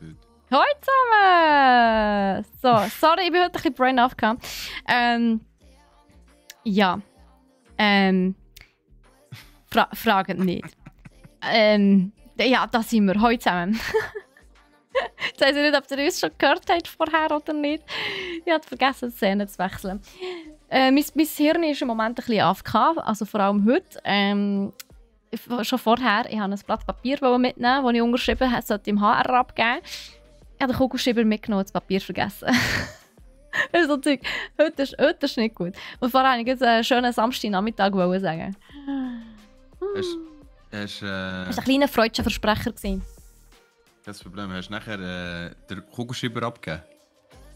Bild. Hallo zusammen! So, sorry, ich bin heute ein bisschen brain off. Ja. Fragen nicht. Ja, da sind wir. Hallo zusammen. Jetzt weiss ich nicht, ob ihr uns schon gehört habt vorher oder nicht. Ich habe vergessen, die Szene zu wechseln. Mein Hirn ist im Moment ein bisschen AFK, also vor allem heute. Schon vorher, ich wollte ein Blatt Papier mitnehmen, das ich unterschrieben habe, sollte im HR abgeben. Ich habe den Kugelschreiber mitgenommen und das Papier vergessen. So Zeug. Heute ist nicht gut. Und vorher wollte ich jetzt einen schönen Samstagnachmittag sagen. Das war ein kleiner freudscher Versprecher. Das Problem, hast du nachher den Kugelschreiber abgegeben?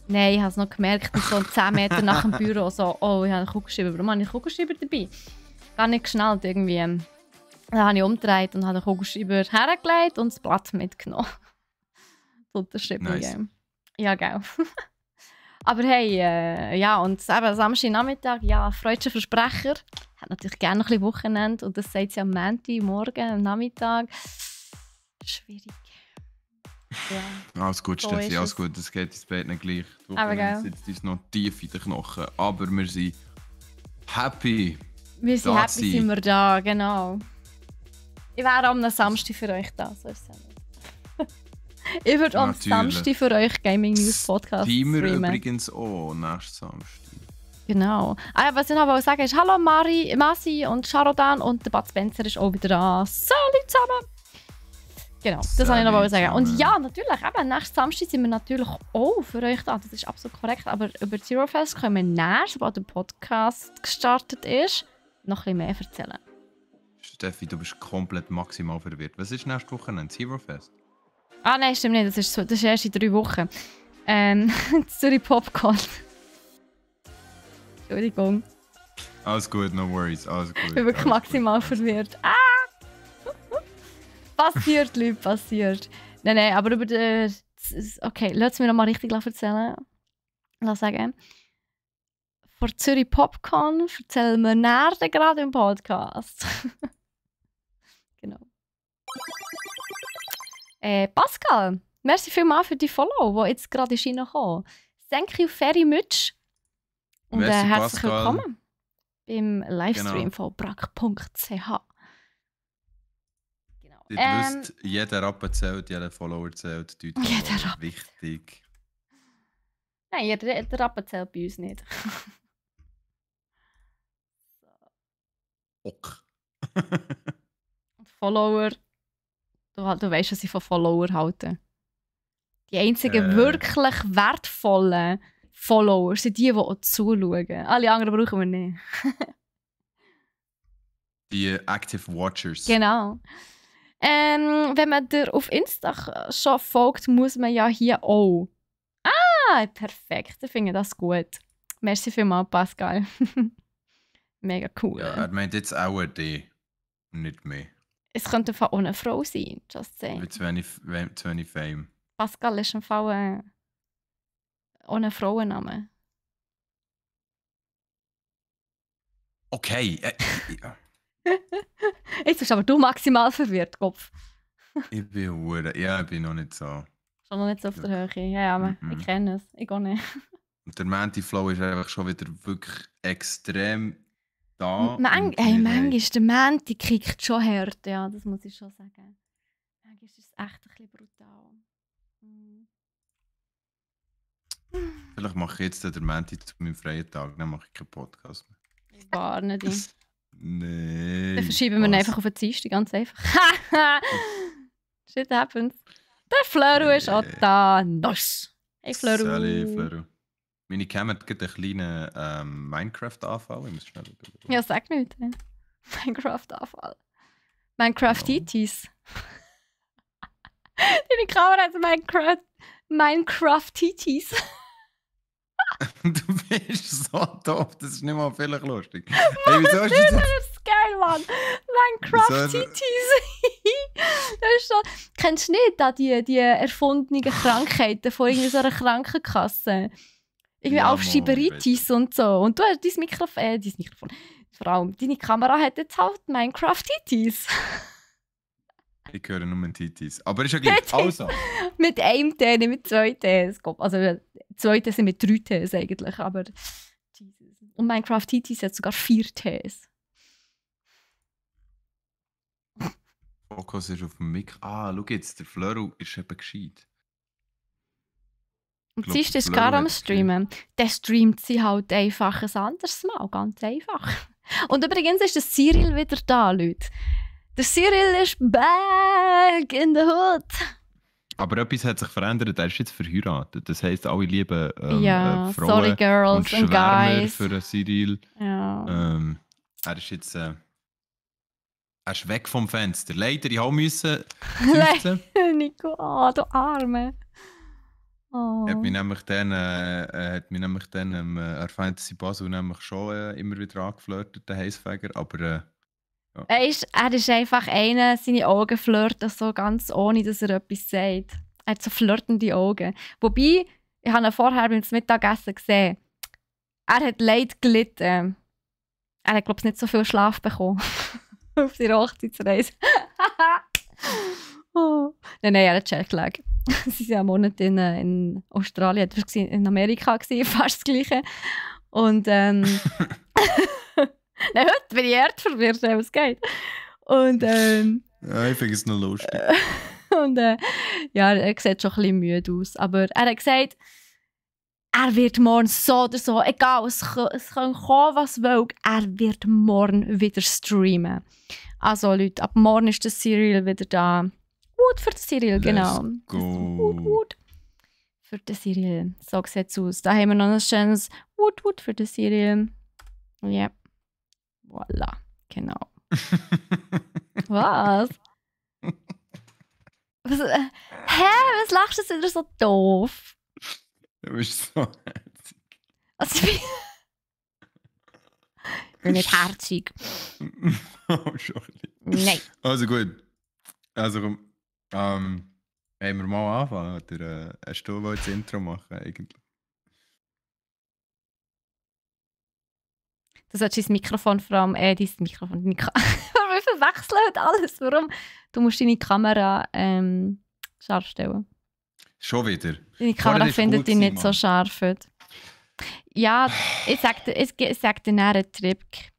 Nein, ich habe es noch gemerkt, so 10 Meter nach dem Büro, so, oh, ich habe einen Kugelschreiber. Warum habe ich einen Kugelschreiber dabei? Gar nicht geschnallt irgendwie. Dann habe ich umgedreht und habe den Kugelschreiber hergelegt und das Blatt mitgenommen. Die Unterschriebung. Nice. Ja, gell. Aber hey, ja, und eben Samstagnachmittag, ja, freudscher Versprecher. Ich hätte natürlich gerne noch ein bisschen Wochenende und das sagt sie am Montag, morgen, am Nachmittag. Schwierig. Ja. Alles gut, So Steffi, ist alles es. gut, das geht ins Bett nicht gleich. Die Aber Wochenende gell. sitzt uns noch tief in den Knochen, aber wir sind happy. Wir sind Da happy, sein. sind wir da, genau. Ich wäre am Samstag für euch da, so ist es ja nicht. Ich würde am Natürlich. Samstag für euch Gaming News Podcast Team wir streamen. übrigens auch nächsten Samstag. Genau. Ah, ja, was ich noch sagen wollte, ist Hallo Masi und Sharodan und der Bud Spencer ist auch wieder da. Salut zusammen! Genau, das wollte ich noch Salut sagen. Und zusammen. ja, natürlich, eben, nächsten Samstag sind wir natürlich auch für euch da. Das ist absolut korrekt. Aber über Zero Fest können wir näher, sobald der Podcast gestartet ist, noch ein bisschen mehr erzählen. Steffi, du bist komplett maximal verwirrt. Was ist nächste Woche? Zero Fest? Ah, nein, stimmt nicht. Das ist erst in 3 Wochen. Zürich Popcorn. Entschuldigung. Alles gut, no worries, alles gut. Ich bin wirklich alles maximal gut, alles verwirrt. Ah! Passiert, Leute, passiert. Nein, aber über den... Okay, lass mir noch mal richtig erzählen. Lass sagen. Vor Zürich Popcorn erzählen wir näher gerade im Podcast. Genau. Pascal, merci vielmals für die Follow, die jetzt gerade reingekommen. Thank you very much. Und Merci, herzlich Pascal. willkommen beim Livestream Genau. von brack.ch. Genau. Ihr wisst, jeder Rappen zählt, jeder Follower zählt. Jeder Rappen. Wichtig. Nein, der Rappen zählt bei uns nicht. Ok. Und Follower, du weißt, was ich von Follower halte. Die einzigen wirklich wertvollen Follower sind die auch zuschauen. Alle anderen brauchen wir nicht. Die Active Watchers. Genau. Wenn man dir auf Insta schon folgt, muss man ja hier auch. Ah, perfekt. Ich finde das gut. Merci vielmals, Pascal. Mega cool. Ja, er meint jetzt auch die, nicht mehr. Es könnte einfach auch eine Frau sein, just saying. Mit 20 Fame. Pascal ist im Fall auch ein Frauenname. Okay. Ja. Jetzt bist aber du maximal verwirrt, Kopf. Ich bin hure. Ja, ich bin noch nicht so. Schon noch nicht so auf der Höhe. Ja, aber ich kenne es. Ich auch nicht. Und der Menti-Flow ist einfach schon wieder wirklich extrem da. Manchmal ist der Menti kickt schon hart, ja, das muss ich schon sagen. Manchmal ist es echt ein bisschen brutal. Vielleicht mache ich jetzt den Menti zu meinem freien Tag, dann mache ich keinen Podcast mehr. Ich warne dich. Nein. Dann verschieben wir ihn einfach auf den Dienstag, ganz einfach. Shit happens. Der Fleuru ist auch da. Nice. Hey Fleuru. Salut, Fleru. Meine Cam hat gerade einen kleinen Minecraft-Anfall. Ich muss schnell schauen. Ja, sag nicht. Minecraft-Anfall. Minecraft-Titis. Deine Kamera hat Minecraft-Titis. Du bist so doof, das ist nicht mal vielleicht lustig. Hey, wieso hast du das? Das ist geil, Mann. Minecraft-Titis. Das ist so... Kennst du nicht da die erfundenen Krankheiten von irgendeiner Krankenkasse? Irgendwie Ja, Aufschieberitis und so. Und du hast dein Mikrofon. Vor allem, deine Kamera hat jetzt halt Minecraft-Titis. Ich höre nur Titis. Aber ist ja gleich. Also. Mit einem Tee, nicht mit 2 Tees. Also 2 Tees sind mit 3 Tees eigentlich, aber Jesus. Und Minecraft Titis hat sogar 4 Tees. Fokus ist auf dem Mic. Ah, schau jetzt, der Flöru ist eben gescheit. Und glaub, sie ist das Flöru gar am hat Streamen. Der streamt sie halt einfach ein anderes Mal. Ganz einfach. Und übrigens ist das Cyril wieder da, Leute. Der Cyril ist back in the hood. Aber etwas hat sich verändert. Er ist jetzt verheiratet. Das heisst, alle lieben Ja, Frauen sorry und girls and Schwärmer guys. für den Cyril. Ja. Er ist jetzt er ist weg vom Fenster. Leider, ich musste seufzen. Nico, oh, du Arme. Oh. Er hat mich nämlich dann Fantasy Basel nämlich schon immer wieder angeflirtet, der Heissfeger. Aber ja. Er ist einfach einer, seine Augen flirten so ganz ohne, dass er etwas sagt. Er hat so flirtende Augen. Wobei, ich habe ihn vorher beim Mittagessen gesehen. Er hat leid gelitten. Er hat, glaube ich, nicht so viel Schlaf bekommen. Auf die Hochzeitsreise. Oh. Nein, er hat Jetlag. Sie waren einen Monat in Australien, in Amerika, fast das Gleiche. Und nein, heute bin ich eher verwirrt, wie es geht. Und Ja, ich finde es noch lustig. und ja, er sieht schon ein bisschen müde aus. Aber er hat gesagt, er wird morgen so oder so, egal, es kann kommen, was will, er wird morgen wieder streamen. Also Leute, ab morgen ist der Cyril wieder da. Gut für den Cyril, genau. Let's go. Gut. Für den Cyril. So sieht es aus. Da haben wir noch ein schönes Wood für den Cyril. Ja. Yeah. Voilà. Genau. Was? Was lachst du jetzt wieder so doof? Du bist so herzig. Also, ich bin nicht herzig. Oh, schon ein bisschen. Nein. Also gut. Also wollen wir mal anfangen? Oder hast du das Intro machen eigentlich? Du solltest dein Mikrofon vor allem, dein Mikrofon, wir verwechseln heute alles. Warum? Du musst deine Kamera scharf stellen. Schon wieder? Deine Kamera Vorher findet ist dich gut nicht gewesen, so Mann. scharf heute. Ja, ich sag dir nachher einen Trick.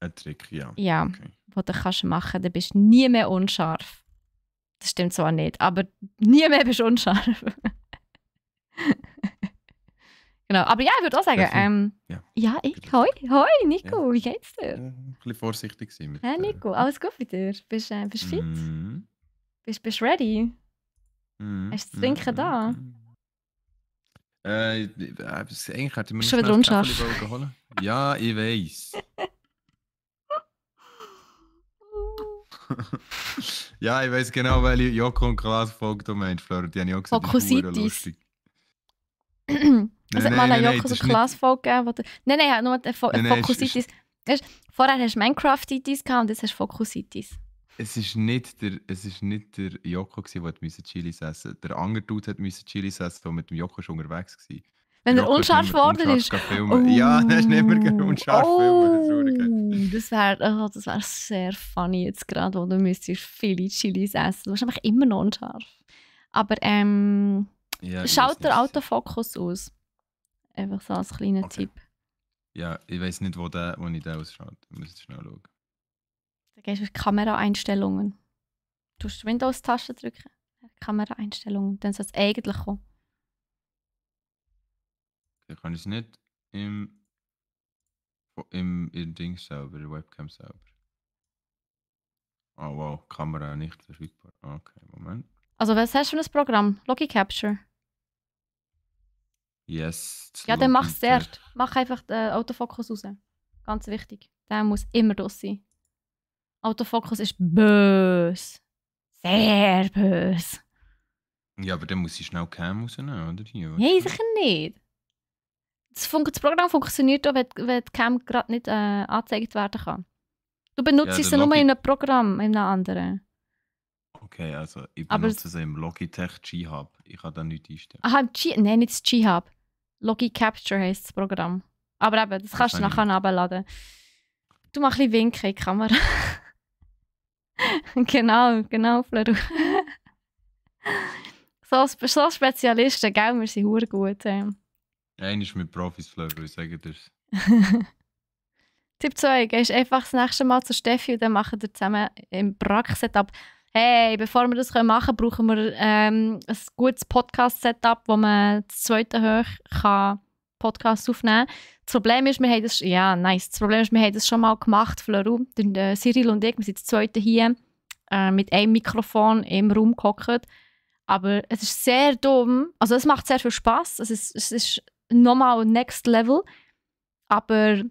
Ein Trick, ja. Ja, Okay. den du kannst machen. Dann bist du nie mehr unscharf. Das stimmt zwar nicht, aber nie mehr bist du unscharf. Genau, aber ja, ich würde auch sagen, ja, Hoi, Nico, wie geht's dir? Ein bisschen vorsichtig sein mit Hä, Nico, alles gut bei dir? Bist du fit? Bist du ready? Hast du das Trinken da? Eigentlich hätte ich mir Schon noch wieder schnell ein unscharf. Käferli holen. Ja, ich weiss. Ja, ich weiss genau, welche Joko und Klaas-Folge du meinst, Flora. Die habe ich auch gesagt, die ist verdammt Fokusitis. lustig. Es hat mal eine Joko das so ist nicht- Klaas-Folge gegeben, wo du... Nein, nur eine Nein, Fokusitis. Weißt, vorher hast du Minecraft-Itis gehabt und jetzt hast du Fokusitis. Es ist nicht der Joko, der Chilis essen musste. Der andere Dude musste Chilis essen, der mit dem Joko schon unterwegs war. Wenn er Joko unscharf ist nicht mehr geworden ist. unscharf filmen. Ja, der ist nicht mehr unscharf filmen. Das wäre sehr funny jetzt gerade, wo du müsstest viele Chilis essen. Du bist einfach immer noch unscharf. Aber Ja, ich schaut weiss der nicht. Autofokus aus. Einfach so als kleiner Okay. Tipp. Ja, ich weiß nicht, wo ich den ausschaut. Ich muss jetzt schnell schauen. Dann gehst du auf Kameraeinstellungen. Du musst die Windows-Taste drücken. Kameraeinstellungen. Dann soll es eigentlich kommen. Okay, kann ich es nicht im Ding selber, der Webcam selber. Oh wow, Kamera nicht verfügbar. Okay, Moment. Also was hast du für ein Programm? Logi Capture. Yes. das Ja, dann mach es Logitech. zuerst. Mach einfach den Autofokus raus. Ganz wichtig. Der muss immer draus sein. Autofokus ist böse. Sehr böse. Ja, aber dann muss ich schnell Cam rausnehmen, oder? Hier, Nein, sicher nicht. Das Programm funktioniert auch, wenn die Cam gerade nicht angezeigt werden kann. Du benutzt Ja, es der nur Logi- in einem Programm, in einem anderen. Okay, also ich Aber benutze es im Logitech G-Hub. Ich kann da nichts einstellen. Aha, nein, nicht das G-Hub. Logi Capture heisst das Programm. Aber eben, das kannst du habe ich nachher abladen. Du machst ein bisschen winken in die Kamera. Genau, Fleur. So Spezialisten, gell? Wir sind hure gut. Einer ist mit Profis, Fleur, ich sage dir. Tipp 2, gehst einfach das nächste Mal zu Steffi und dann machen wir zusammen im Brack-Setup. Hey, bevor wir das machen können, brauchen wir ein gutes Podcast-Setup, wo man das zweite hoch kann Podcast aufnehmen kann. Das Problem ist, wir haben das, Das Problem ist, wir haben das schon mal gemacht, Fleur, Cyril und ich, wir sind das zweite hier mit einem Mikrofon im Raum gehockt. Aber es ist sehr dumm. Also es macht sehr viel Spass. Es ist nochmal Next Level. Aber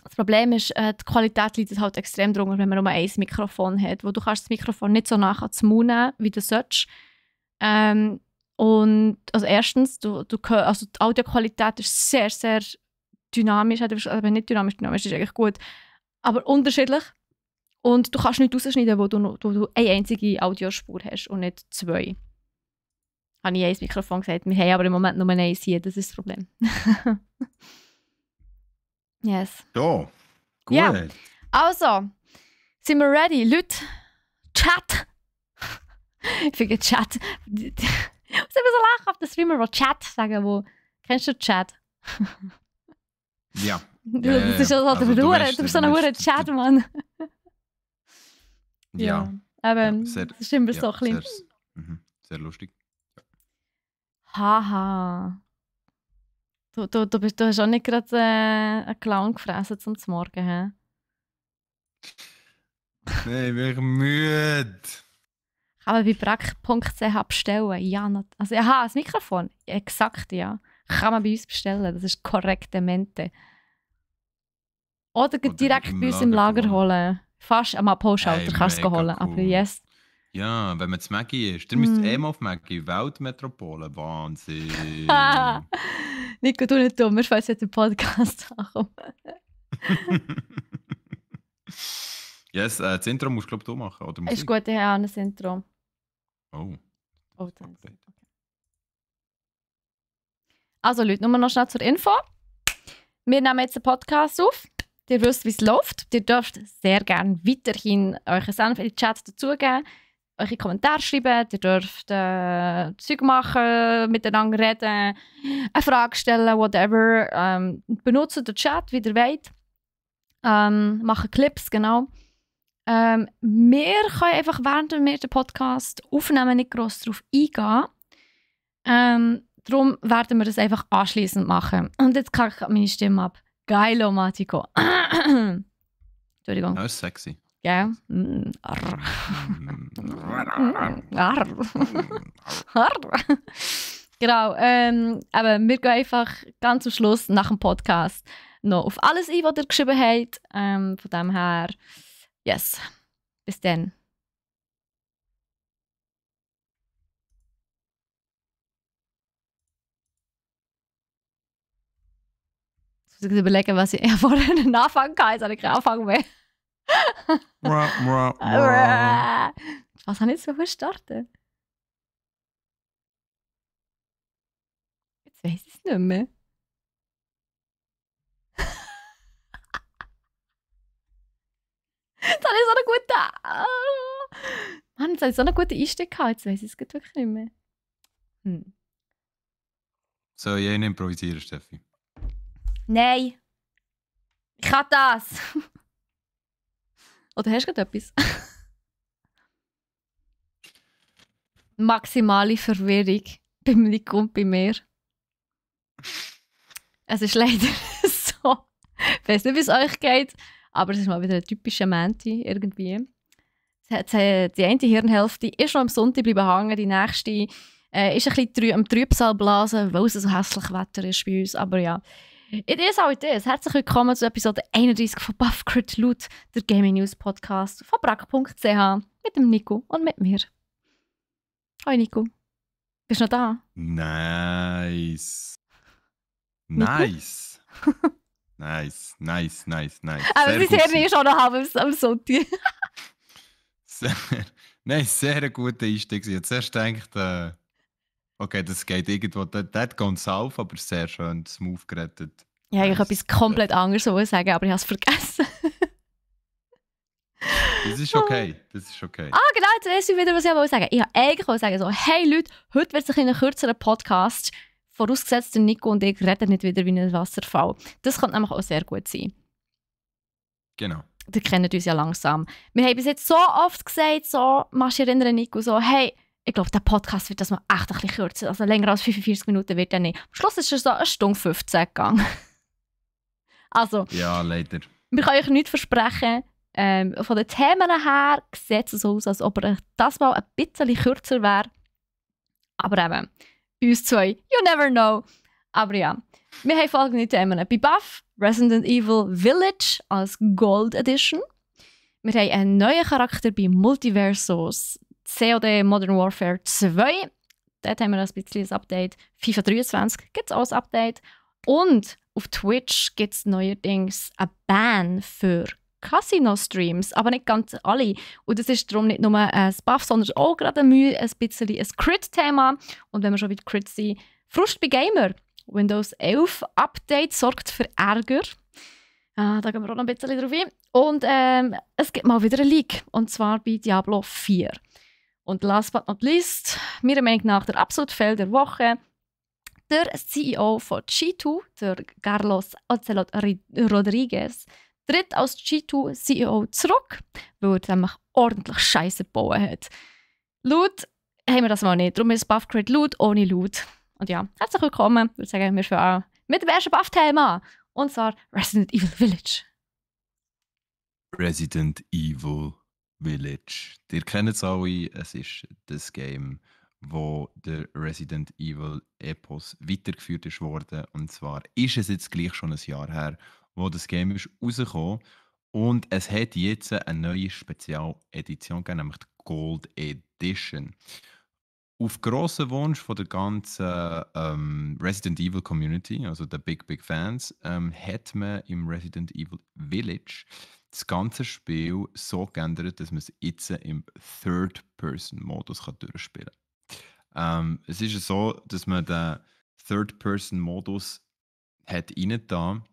das Problem ist, die Qualität liegt halt extrem drunter, wenn man nur ein Mikrofon hat. Wo du kannst das Mikrofon nicht so nah ans Mund nehmen, wie du sollst. Und also erstens, also die Audioqualität ist sehr, sehr dynamisch. Also nicht dynamisch ist eigentlich gut. Aber unterschiedlich. Und du kannst nicht rausschneiden, wo du eine einzige Audiospur hast und nicht zwei. Habe ich ein Mikrofon gesagt. Wir haben aber im Moment nur eins hier. Das ist das Problem. Yes. So, gut. Ja. Also, sind wir ready? Leute, Chat. Ich finde Chat. Ich muss immer so lachen auf den Streamer, der Chat sagen. Kennst du Chat? Ja. Das ist also du bist so ein hoher Chat, Mann. Ja. Aber Sehr, das ist immer so ein bisschen. Sehr lustig. Haha. Du hast auch nicht gerade einen Clown gefressen zum Morgen, hä? Nein, ich bin müde. Kann man bei brack.ch bestellen? Ja, also ein Mikrofon? Exakt, ja. Kann man bei uns bestellen, das ist korrekte Mente. Oder direkt bei uns im Lager holen. Fast am Postschalter kannst du es holen, cool. aber yes. Ja, wenn man zu Maggi ist. Ihr müsst mal auf Maggi, Weltmetropole, Wahnsinn. Nico, du nicht dumm, wir fangen jetzt den Podcast an. Yes, das Intro musst du, glaube ich, machen, oder Musik? Ist gut, ich habe ein Intro. Oh, dann. Okay. Also Leute, nur noch schnell zur Info. Wir nehmen jetzt einen Podcast auf. Ihr wisst, wie es läuft. Ihr dürft sehr gerne weiterhin euren Senf in den Chat dazugeben, eure Kommentare schreiben, ihr dürft Zeug machen, miteinander reden, eine Frage stellen, whatever. Benutzt den Chat, wie ihr wollt. Machen Clips, genau. Wir können einfach, während wir den Podcast aufnehmen, nicht gross darauf eingehen. Darum werden wir das einfach anschliessend machen. Und jetzt kacke ich meine Stimme ab. Geilo, Matiko. Entschuldigung. Das ist sexy. Ja. Genau. Aber wir gehen einfach ganz am Schluss nach dem Podcast noch auf alles ein, was ihr geschrieben habt. Von dem her, yes. Bis dann. Ich muss überlegen, was ich vorher einen Anfang hatte. Jetzt habe ich keinen Anfang mehr. Was habe ich jetzt so starten? Jetzt weiss ich es nicht mehr. Jetzt habe ich so einen guten. Mann, jetzt habe ich so einen guten Einstieg gehabt. Jetzt weiss ich es wirklich nicht mehr. So, ich improvisieren, Steffi. Nein. Ich kann das. Oder hast du gerade etwas? Maximale Verwirrung beim Nico und bei mir. Es ist leider so. Ich weiß nicht, wie es euch geht, aber es ist mal wieder ein typischer Menti irgendwie. Die eine Hirnhälfte ist noch am Sonntag bleiben hängen, die nächste ist ein bisschen am Trübsal blasen, weil es so hässlich Wetter ist bei uns. Aber ja, it is how it is. Herzlich willkommen zu Episode 31 von Buff Crit Loot, der Gaming News Podcast von brack.ch mit dem Nico und mit mir. Hoi Nico. Bist du noch da? Nice. Nice. Nice. Aber sie sehen nicht schon noch halb am Sonntag. Nein, sehr ein guter Einstieg. Ich habe zuerst gedacht, okay, das geht irgendwo, das geht auf, aber sehr schön, smooth gerettet. Ja, ich habe etwas komplett anderes sagen, aber ich habe es vergessen. Das ist okay. Das ist okay. Genau, jetzt weiss ich wieder, was ich sagen wollte. Ich wollte eigentlich sagen, so, hey Leute, heute wird es ein kürzerer Podcast. Vorausgesetzt, der Nico und ich reden nicht wieder wie ein Wasserfall. Das könnte nämlich auch sehr gut sein. Genau. Die kennen uns ja langsam. Wir haben bis jetzt so oft gesagt, so, machst du dich erinnern, Nico, so, hey, ich glaube, der Podcast wird das mal echt ein bisschen kürzer. Also länger als 45 Minuten wird er nicht. Am Schluss ist es so 1 Stunde 15 gegangen. Also, Ja, leider. wir können euch nichts versprechen. Von den Themen her sieht es so aus, als ob er das mal ein bisschen kürzer wäre. Aber eben, bei uns zwei, you never know. Aber ja, wir haben folgende Themen. Bei Buff, Resident Evil Village als Gold Edition. Wir haben einen neuen Charakter bei Multiversus, COD Modern Warfare 2. Dort haben wir ein bisschen ein Update. FIFA 23 gibt es auch ein Update. Und auf Twitch gibt es neuerdings ein Ban für Casino-Streams, aber nicht ganz alle. Und das ist darum nicht nur ein Buff, sondern auch gerade ein bisschen ein Crit-Thema. Und wenn wir schon bei Crit sind, Frust bei Gamer. Windows 11 Update sorgt für Ärger. Da gehen wir auch noch ein bisschen drauf ein. Und es gibt mal wieder ein Leak, und zwar bei Diablo 4. Und last but not least, meiner Meinung nach der absolute Fail der Woche, der CEO von G2, der Carlos Ocelot Rodriguez, tritt als G2-CEO zurück, weil er nämlich ordentlich Scheiße gebaut hat. Laut haben wir das mal nicht, darum ist Buffcrit laut ohne laut. Und ja, herzlich willkommen. Ich würde sagen, wir fangen mit dem ersten Buff-Thema. Und zwar Resident Evil Village. Resident Evil Village. Ihr kennt es alle, es ist das Game, wo der Resident Evil Epos weitergeführt ist worden. Und zwar ist es jetzt gleich schon ein Jahr her, wo das Game ist rausgekommen. Und es hat jetzt eine neue Spezialedition gegeben, nämlich die Gold Edition. Auf grossen Wunsch von der ganzen Resident Evil Community, also der Big Fans, hat man im Resident Evil Village das ganze Spiel so geändert, dass man es jetzt im Third-Person-Modus durchspielen kann. Es ist so, dass man den Third-Person-Modus hat reingetan,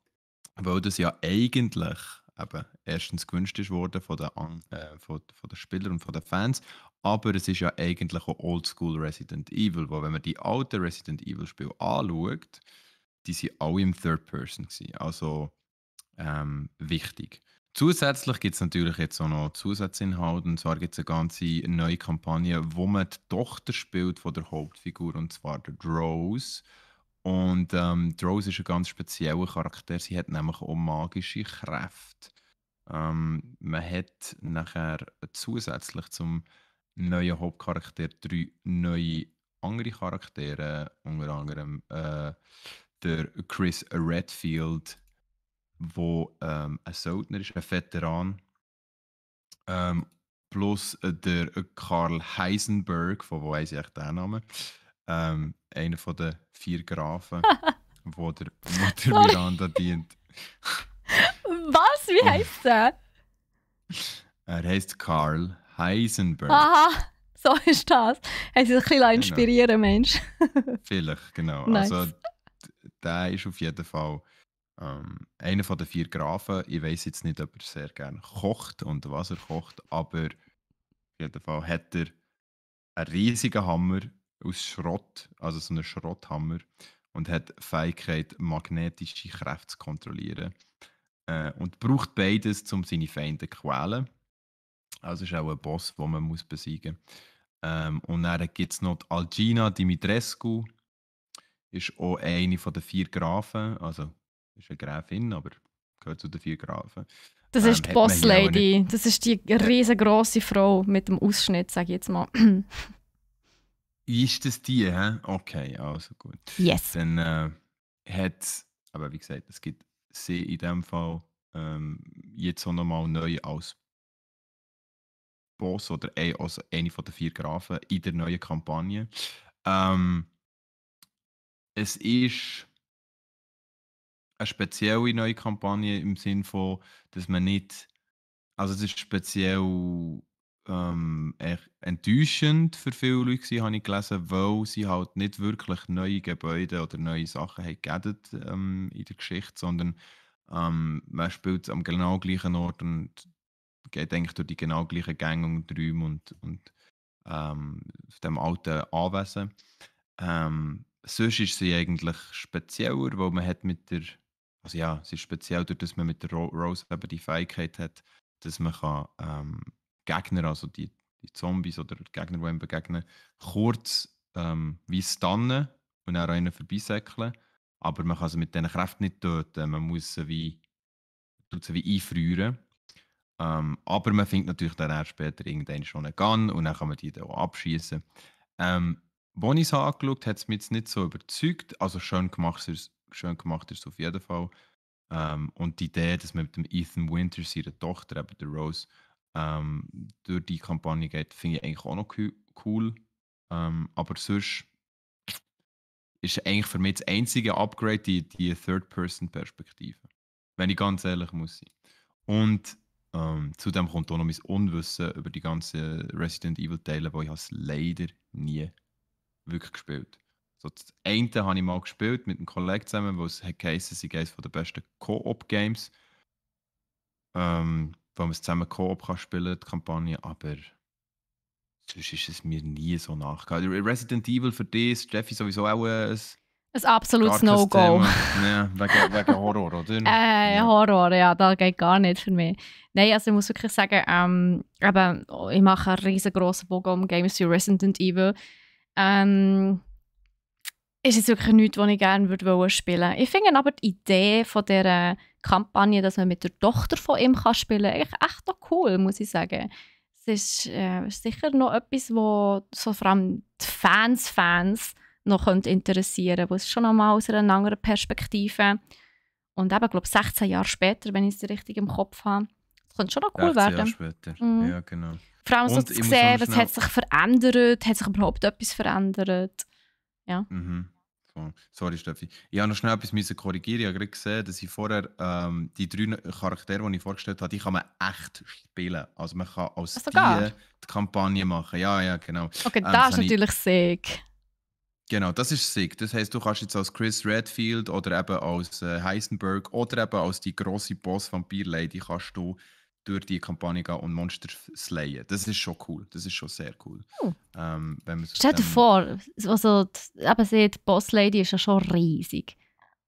weil das ja eigentlich eben erstens gewünscht ist worden von den Spielern und von den Fans, aber es ist ja eigentlich auch Oldschool Resident Evil, wo wenn man die alten Resident Evil Spiele anschaut, die sind alle im Third Person gewesen, also wichtig. Zusätzlich gibt es natürlich jetzt auch noch Zusatzinhalte, und zwar gibt es eine ganze neue Kampagne, wo man die Tochter spielt von der Hauptfigur, und zwar der Rose. Und Rose ist ein ganz spezieller Charakter, sie hat nämlich auch magische Kräfte. Man hat nachher zusätzlich zum neuen Hauptcharakter 3 neue andere Charaktere, unter anderem der Chris Redfield, wo ein Söldner ist, ein Veteran, plus der Karl Heisenberg, von wo weiss ich echt den Namen, einer von den 4 Grafen, wo der Mutter Sorry. Miranda dient. Was? Wie heisst der? Er heißt Karl Heisenberg. Aha, so ist das. Haben Sie sich ein bisschen inspirieren, Mensch? Vielleicht, genau. Nice. Also, der ist auf jeden Fall einer von den 4 Grafen. Ich weiß jetzt nicht, ob er sehr gerne kocht und was er kocht, aber auf jeden Fall hat er einen riesigen Hammer aus Schrott, also so einen Schrotthammer, und hat die Fähigkeit, magnetische Kräfte zu kontrollieren. Und braucht beides, um seine Feinde zu quälen. Also ist auch ein Boss, den man muss besiegen muss. Und dann gibt es noch die Algina Dimitrescu, ist auch eine von den 4 Grafen, also ist eine Gräfin, aber gehört zu den 4 Grafen. Das ist die hat man hier auch Boss-Lady. Das ist die riesengroße Frau mit dem Ausschnitt, sage ich jetzt mal. Ist das die, hä? Okay, also gut. Yes. Dann hat, aber wie gesagt, es gibt sie in dem Fall jetzt auch nochmal neu als Boss oder also eine von den 4 Grafen in der neuen Kampagne. Es ist eine spezielle neue Kampagne im Sinne von, dass man nicht, also es ist speziell echt enttäuschend für viele Leute gewesen, habe ich gelesen, weil sie halt nicht wirklich neue Gebäude oder neue Sachen haben geaddet in der Geschichte, sondern man spielt am genau gleichen Ort und geht eigentlich durch die genau gleichen Gänge und Räume und auf dem alten Anwesen. Sonst ist sie eigentlich spezieller, weil man hat mit der also ja, sie ist speziell dadurch, dass man mit der Rose eben die Fähigkeit hat, dass man kann, Gegner, also die Zombies oder die Gegner, die einem begegnen, kurz wie stunnen und dann an ihnen vorbeisäckeln. Aber man kann sie mit diesen Kräften nicht töten. Man muss sie wie, tut sie wie einfrieren. Aber man findet natürlich dann erst später irgendwann schon einen Gun und dann kann man die dann auch abschießen. Als ich es angeschaut habe, hat es mich jetzt nicht so überzeugt. Also schön gemacht ist es auf jeden Fall. Und die Idee, dass man mit dem Ethan Winters, ihrer Tochter, eben der Rose, durch die Kampagne geht, finde ich eigentlich auch noch cool. Aber sonst ist eigentlich für mich das einzige Upgrade die Third-Person-Perspektive. Wenn ich ganz ehrlich muss sein. Und zudem kommt auch noch mein Unwissen über die ganzen Resident Evil-Teile, wo ich es leider nie wirklich gespielt. So, das eine habe ich mal gespielt mit einem Kollegen zusammen, wo es geheißen, es sei eines der besten Co-op-Games, wo man es zusammen Co-op kann spielen, die Kampagne, aber sonst ist es mir nie so nachgegangen. Resident Evil für dich, Steffi, sowieso auch Ein absolutes gar kein No-Go. Thema. Ja, wegen Horror, oder? Ja. Horror, ja, das geht gar nicht für mich. Nein, also ich muss wirklich sagen, eben, ich mache einen riesengroßen Bogen um Games wie Resident Evil. Ist es wirklich nichts, was ich gerne spielen würde. Ich finde aber die Idee von dieser Kampagne, dass man mit der Tochter von ihm spielen kann, eigentlich echt auch cool, muss ich sagen. Es ist sicher noch etwas, was so vor allem die Fans noch interessieren könnte. Es ist schon einmal aus einer anderen Perspektive. Und eben, glaube 16 Jahre später, wenn ich es richtig im Kopf habe, das könnte schon noch cool 16 werden. Jahre später, ja genau. Vor allem so Und zu ich muss sehen, noch was schnell- hat sich verändert, hat sich überhaupt etwas verändert. Ja. So. Sorry, Steffi. Ich habe noch schnell etwas müssen korrigieren. Ich habe gerade gesehen, dass ich vorher die 3 Charaktere, die ich vorgestellt habe, die kann man echt spielen. Also man kann aus sogar? die Kampagne machen. Ja, genau. Okay, das das ist habe ich- natürlich sick. Genau, das ist sick. Das heisst, du kannst jetzt als Chris Redfield oder eben als Heisenberg oder eben als die grosse Boss-Vampir-Lady kannst du durch die Kampagne gehen und Monster slayen. Das ist schon cool. Das ist schon sehr cool. Wenn man es aus Stell dir dem- vor, also, die Boss-Lady ist ja schon riesig.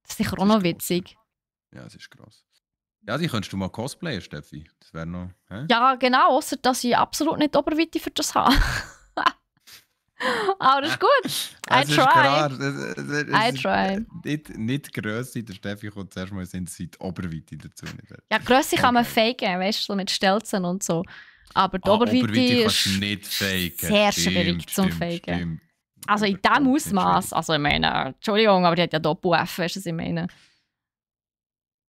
Das ist sicher Das auch ist noch gross, witzig. Ja, das ist krass. Ja, die könntest du mal cosplayen, Steffi. Das wäre noch. Hä? Ja, genau, außer dass ich absolut nicht Oberweite für das habe. Aber das ist gut. I Es ist try. klar. I try. Nicht die Grösse, der Steffi kommt zuerst mal in die Oberweite dazu. Nicht. Ja, Grösse kann man Okay. faken, weißt du, so mit Stelzen und so. Aber die Oberweite kannst du ist nicht faken. sehr schwierig zum Faken. Stimmt. Also in Überhaupt diesem nicht Ausmaß. schwierig. Also ich meine, Entschuldigung, aber die hat ja Doppel-F, weißt du, was ich meine?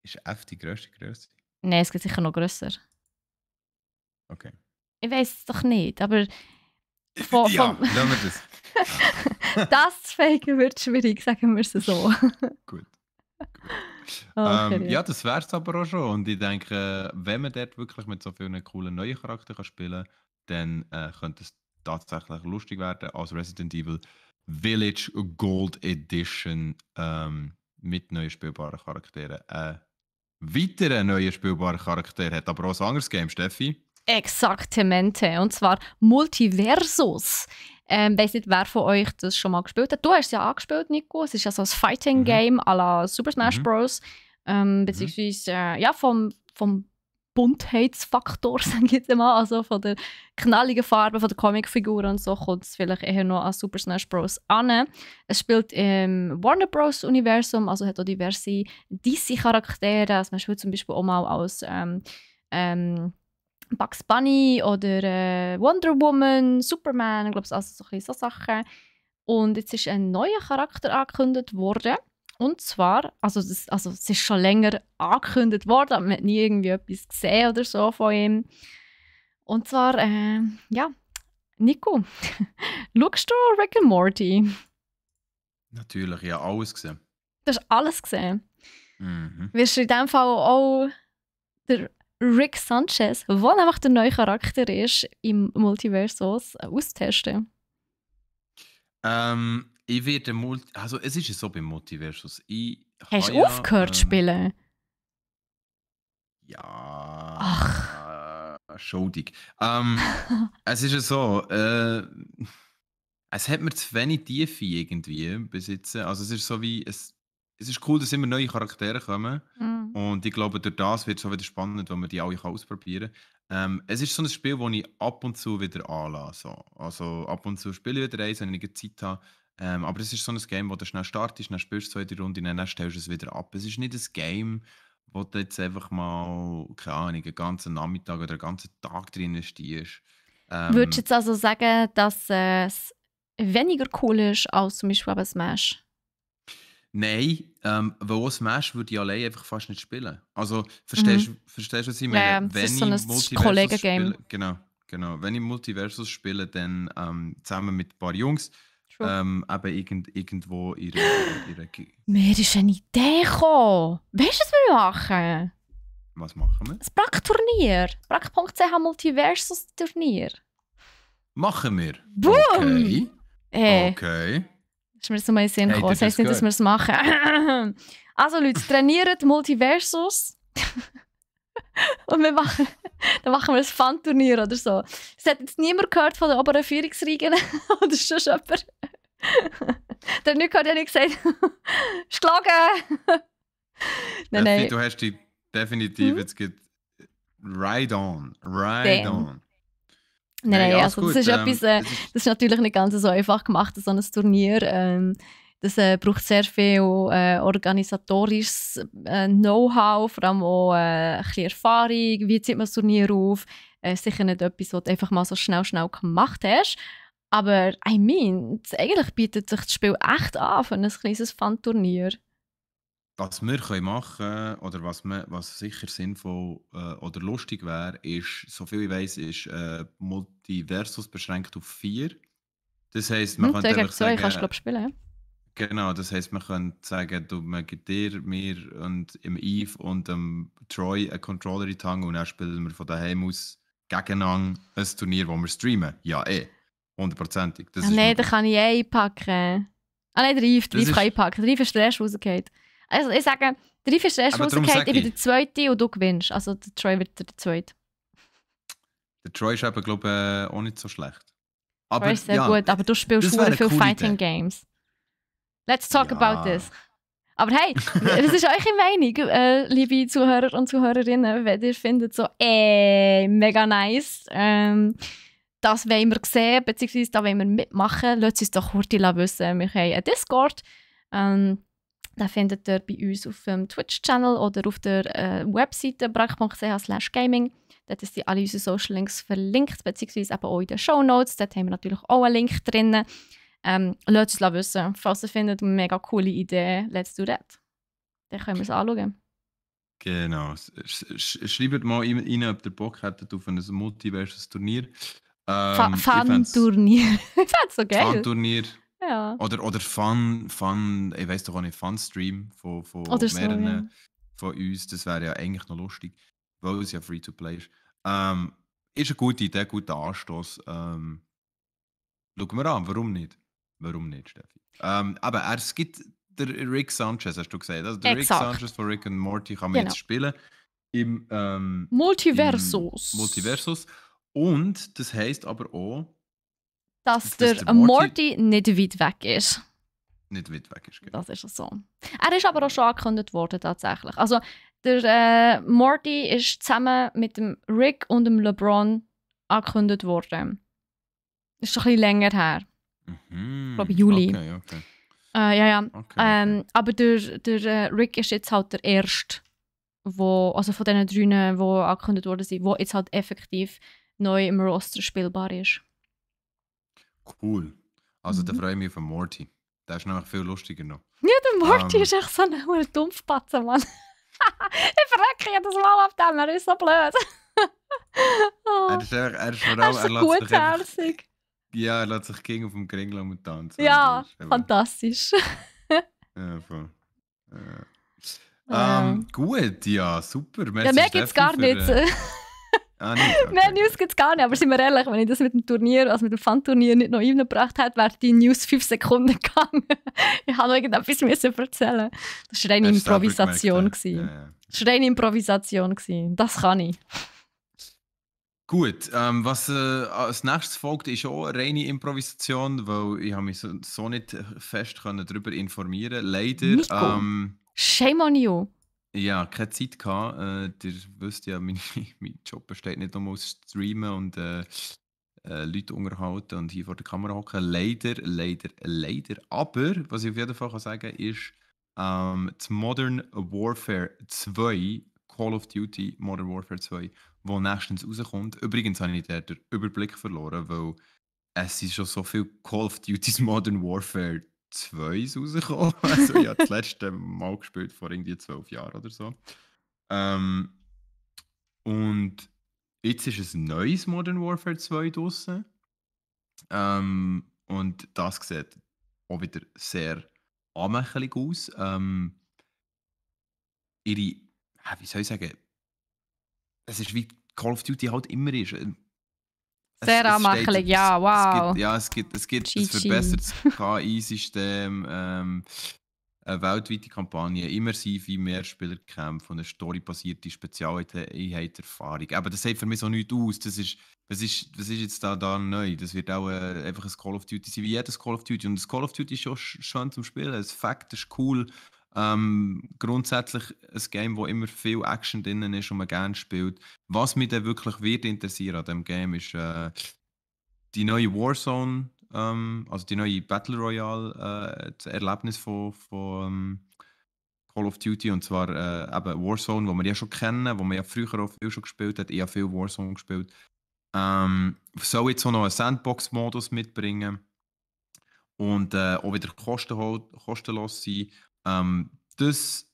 Ist F die grösste Grösse? Nein, es geht sicher noch grösser. Okay. Ich weiß es doch nicht, aber Ja, von, lassen wir das. das zu faken wird schwierig, sagen wir es so. Gut. Okay, Ja, das wäre es aber auch schon. Und ich denke, wenn man dort wirklich mit so vielen coolen neuen Charakteren kann spielen kann, dann könnte es tatsächlich lustig werden als Resident Evil Village Gold Edition mit neuen spielbaren Charakteren. Weiterer neuer spielbarer Charakter hat aber auch ein anderes Game, Steffi. Exaktamente. Und zwar Multiversus. Weiss nicht, wer von euch das schon mal gespielt hat. Du hast es ja angespielt, Nico. Es ist ja so ein Fighting-Game à la Super Smash Bros. Beziehungsweise ja, vom Buntheitsfaktor, sage ich jetzt mal. Also von der knalligen Farbe, von der Comicfigur und so kommt es vielleicht eher noch an Super Smash Bros. An. Es spielt im Warner Bros. Universum, also hat auch diverse DC-Charaktere. Also man spielt zum Beispiel auch mal als Bugs Bunny oder Wonder Woman, Superman, ich glaube, also so Sachen. Und jetzt ist ein neuer Charakter angekündigt worden. Und zwar, also es ist schon länger angekündigt worden, aber man hat nie irgendwie etwas gesehen oder so von ihm. Und zwar, ja, Nico, schaust du Rick and Morty? Natürlich, ja, alles gesehen. Du hast alles gesehen. Mhm. Wirst du in diesem Fall auch der Rick Sanchez, der nämlich der neue Charakter ist, im Multiversus austesten? Ich werde also es ist ja so beim Multiversus. Hast du aufgehört zu spielen? Ja. Ach. Schuldig. Es ist ja so, es hat mir zu wenig Tiefe irgendwie bis jetzt. Also es ist so wie, es ist cool, dass immer neue Charaktere kommen. Mm. Und ich glaube, durch das wird es auch wieder spannend, wenn man die alle ausprobieren kann. Es ist so ein Spiel, das ich ab und zu wieder anlasse. So. Also ab und zu spiele ich wieder eins, wenn ich Zeit habe. Aber es ist so ein Game, wo du schnell startest, dann spielst du 2, 3 Runden, dann stellst du es wieder ab. Es ist nicht ein Game, wo du jetzt einfach mal, keine Ahnung, einen ganzen Nachmittag oder einen ganzen Tag drin investierst. Würdest du Ähm, jetzt also sagen, dass es weniger cool ist als zum Beispiel eben Smash? Nein, weil auch Smash würde ich allein einfach fast nicht spielen. Also, Mhm. verstehst du, was ich Ja, meine? ja, es ist Wenn so ein ich Multiversus Kollegengame. spiele, genau, wenn ich Multiversus spiele, dann zusammen mit ein paar Jungs, True. eben irgendwo Mir ist eine Idee gekommen. Weißt du, was wir machen? was machen wir? Ein Brack-Turnier. Brack.ch Multiversus-Turnier. Machen wir. Boom! Okay, Hey, okay. ist mir so mal in den Sinn Hey, gekommen. Das das heisst ist nicht, dass gut. wir es machen. Also Leute, trainiert Multiversus. Und dann machen wir ein Fun-Turnier oder so. Es hat jetzt niemand gehört von den oberen Führungsriegen oder schon jemand. Der hat nicht gehört, der hat nicht gesagt, ist gelogen. Nein, Steffi, nein. du hast dich definitiv Hm? jetzt right on. Right Damn. on. Nein, Alles also das gut. ist etwas, das ist natürlich nicht ganz so einfach gemacht, so ein Turnier. Das braucht sehr viel organisatorisches Know-how, vor allem auch ein bisschen Erfahrung. Wie zieht man das Turnier auf? Sicher nicht etwas, was du einfach mal so schnell gemacht hast. Aber eigentlich bietet sich das Spiel echt an für ein kleines Fun-Turnier. Was wir können machen oder was sicher sinnvoll oder lustig wäre, ist, soviel ich weiß, ist Multiversus beschränkt auf 4. Das heisst, man könnte 2 gegen einfach 2 kannst du, sagen, glaube ich, spielen. Ja? genau, das heisst, man könnte sagen, man gibt dir, mir und im Eve und dem Troy einen Controller in die Hand und dann spielen wir von daheim aus gegeneinander ein Turnier, wo wir streamen. Ja, 100%ig. Das ist Nein, da möglich. kann ich einpacken. Nein, der Reif Das kann ist, einpacken. Der Reif ist der erste, der rausgeht. Also ich sage, der Reif ist der erste, aber der darum rausgeht, sage ich bin ich, der Zweite und du gewinnst. Also der Troy wird der Zweite. der Troy ist eben, glaube ich, auch nicht so schlecht. Troy Aber ist sehr ja, gut, aber du spielst das wäre verdammt eine viele coole Fighting Idee. Games. Let's talk about Ja. this. Aber hey, was ist eure Meinung, liebe Zuhörer und Zuhörerinnen, wenn ihr findet so, mega nice, das wollen wir sehen, beziehungsweise da wollen wir mitmachen, lasst uns doch kurz wissen. Wir haben einen Discord, den findet ihr bei uns auf dem Twitch-Channel oder auf der Webseite brack.ch/gaming. Dort sind alle unsere Social Links verlinkt, beziehungsweise eben auch in den Shownotes. Dort haben wir natürlich auch einen Link drin. Lasst uns wissen, falls ihr findet, eine mega coole Idee, let's do that. Dann können wir es anschauen. Genau. Schreibt mal rein, ob ihr Bock hättet auf ein Multiversus-Turnier. Fun-Turnier. Ich fände es so geil. Fun-Turnier. Ja. Oder Fun, ich weiß doch auch nicht, Fun-Stream von Oder so, mehreren ja. von uns. Das wäre ja eigentlich noch lustig, weil es ja Free-to-Play ist. Ist eine gute Idee, guter Anstoß. Schauen wir an, warum nicht? Warum nicht, Steffi? Aber es gibt der Rick Sanchez, hast du gesagt. Also der Exakt. Rick Sanchez von Rick and Morty kann man Genau. jetzt spielen im Multiversus. Multiversus. Und das heisst aber auch, Dass dass der der Morty nicht weit weg ist. nicht weit weg ist. Genau. Das ist so. Er ist aber auch schon angekündigt worden, tatsächlich. Also, der Morty ist zusammen mit dem Rick und dem LeBron angekündigt worden. Ist schon ein bisschen länger her. Mhm. Ich glaube, Juli. Okay. Ja. Okay. Aber der Rick ist jetzt halt der Erste, also von diesen drei, die angekündigt worden sind, der jetzt halt effektiv neu im Roster spielbar ist. Cool. Also da freue ich mich auf den Morty. Der ist nämlich viel lustiger noch. Ja, der Morty ist echt so ein Dumpfpatze, Mann. Ich verrecke jedes Mal auf dem, er ist so blöd. Oh, Er ist vor er allem, ist so lässt sich einfach, gutherzig. ja, er lässt sich gegen auf dem Kringel und tanzen. Ja, Das ist eben- fantastisch. Ja, voll. Ja. Gut, ja, super. Ja, Merci, mehr gibt es gar Steffi, nicht. für, nicht? Mehr Okay. News gibt es gar nicht, aber sind wir ehrlich, wenn ich das mit dem Turnier, also mit dem Fun-Turnier nicht noch eingebracht hätte, wäre die News 5 Sekunden gegangen. Ich habe noch irgendetwas müssen erzählen. Das war reine Hast du selber Improvisation. gemerkt, gewesen. ja. Das war reine Improvisation. gewesen. Das kann ich. Gut, was als nächstes folgt, ist auch eine reine Improvisation, weil ich habe mich so nicht fest können darüber informieren. Leider, Nico, shame on you. ja, keine Zeit gehabt. Ihr wisst ja, mein Job besteht nicht nur aus Streamen und Leute unterhalten und hier vor der Kamera hocken. Leider, leider, leider. Aber was ich auf jeden Fall kann sagen ist, das Modern Warfare 2, Call of Duty Modern Warfare 2, wo nächstens rauskommt. Übrigens habe ich da den Überblick verloren, weil es sind schon so viele Call of Duty Modern Warfare 2 rausgekommen. Also ich habe das letzte Mal gespielt vor irgendwie 12 Jahren oder so. Ähm, und jetzt ist ein neues Modern Warfare 2 draussen. Und das sieht auch wieder sehr anmächelig aus. Wie soll ich sagen, es ist wie Call of Duty halt immer ist. Sehr anmächtig, ja, wow. Es gibt ein GG. verbessertes KI-System, eine weltweite Kampagne, immersive Mehrspielerkämpfe und eine storybasierte Spezialeinheitserfahrung. Aber das sieht für mich so nichts aus. Was ist jetzt da neu? Das wird auch einfach ein Call of Duty sein, wie jedes Call of Duty. Und das Call of Duty ist schon schön zum Spielen. Das Fakt ist cool. Grundsätzlich ein Game, wo immer viel Action drin ist und man gerne spielt. Was mich dann wirklich wird interessieren an diesem Game ist die neue Warzone, also die neue Battle Royale, das Erlebnis von Call of Duty, und zwar eben Warzone, wo wir ja schon kennen, wo man ja früher auch viel schon gespielt hat. Ich habe viel Warzone gespielt. Soll jetzt auch noch einen Sandbox-Modus mitbringen und auch wieder kostenlos sein. Das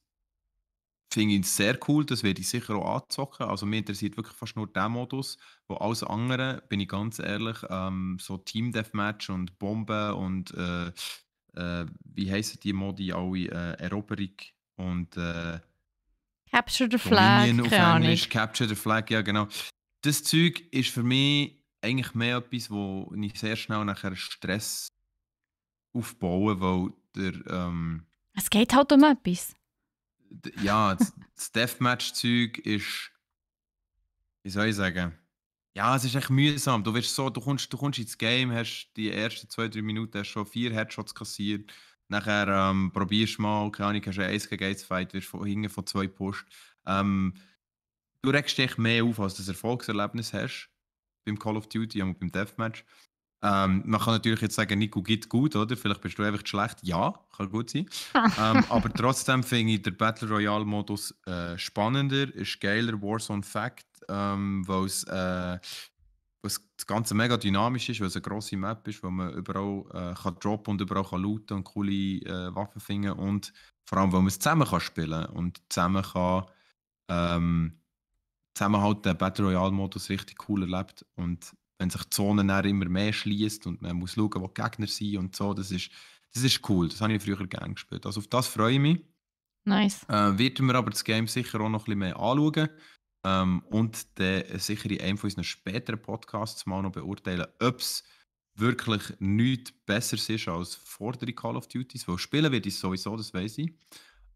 finde ich sehr cool, das werde ich sicher auch anzocken. Also mich interessiert wirklich fast nur der Modus, wo alles andere, bin ich ganz ehrlich, so Team Deathmatch und Bomben und wie heissen die Modi alle? Eroberung und Capture the Flag, Dominion auf keine Ahnung. Englisch, Capture the Flag, ja genau. Das Zeug ist für mich eigentlich mehr etwas, wo ich sehr schnell nachher Stress aufbaue, weil Es geht halt um etwas. ja, das Deathmatch-Zeug ist, wie soll ich sagen, ja, es ist echt mühsam. Du kommst ins Game, hast die ersten 2, 3 Minuten hast schon 4 Headshots kassiert. Nachher probierst du mal, keine Ahnung, hast einen 1 gegen 1 Fight, wirst von hinten von 2 gepusht. Du regst dich mehr auf, als du das Erfolgserlebnis hast beim Call of Duty und beim Deathmatch. Man kann natürlich jetzt sagen, Nico geht gut, oder? Vielleicht bist du einfach schlecht. Ja, kann gut sein. Aber trotzdem finde ich den Battle Royale-Modus spannender, ist geiler, Warzone Fact, weil es das Ganze mega dynamisch ist, weil es eine grosse Map ist, wo man überall kann droppen und überall kann looten und coole Waffen finden und vor allem, weil man es zusammen kann spielen und ähm, zusammen halt den Battle Royale-Modus richtig cool erlebt. Und wenn sich die Zonen dann immer mehr schließt und man muss schauen, wo die Gegner sind und so, das ist cool. Das habe ich früher gerne gespielt. Also auf das freue ich mich. Nice. Werden wir aber das Game sicher auch noch ein bisschen mehr anschauen. Und dann sicher in einem von unseren späteren Podcasts mal noch beurteilen, ob es wirklich nichts Besseres ist als vordere Call of Duties. Weil spielen wird es sowieso, das weiß ich.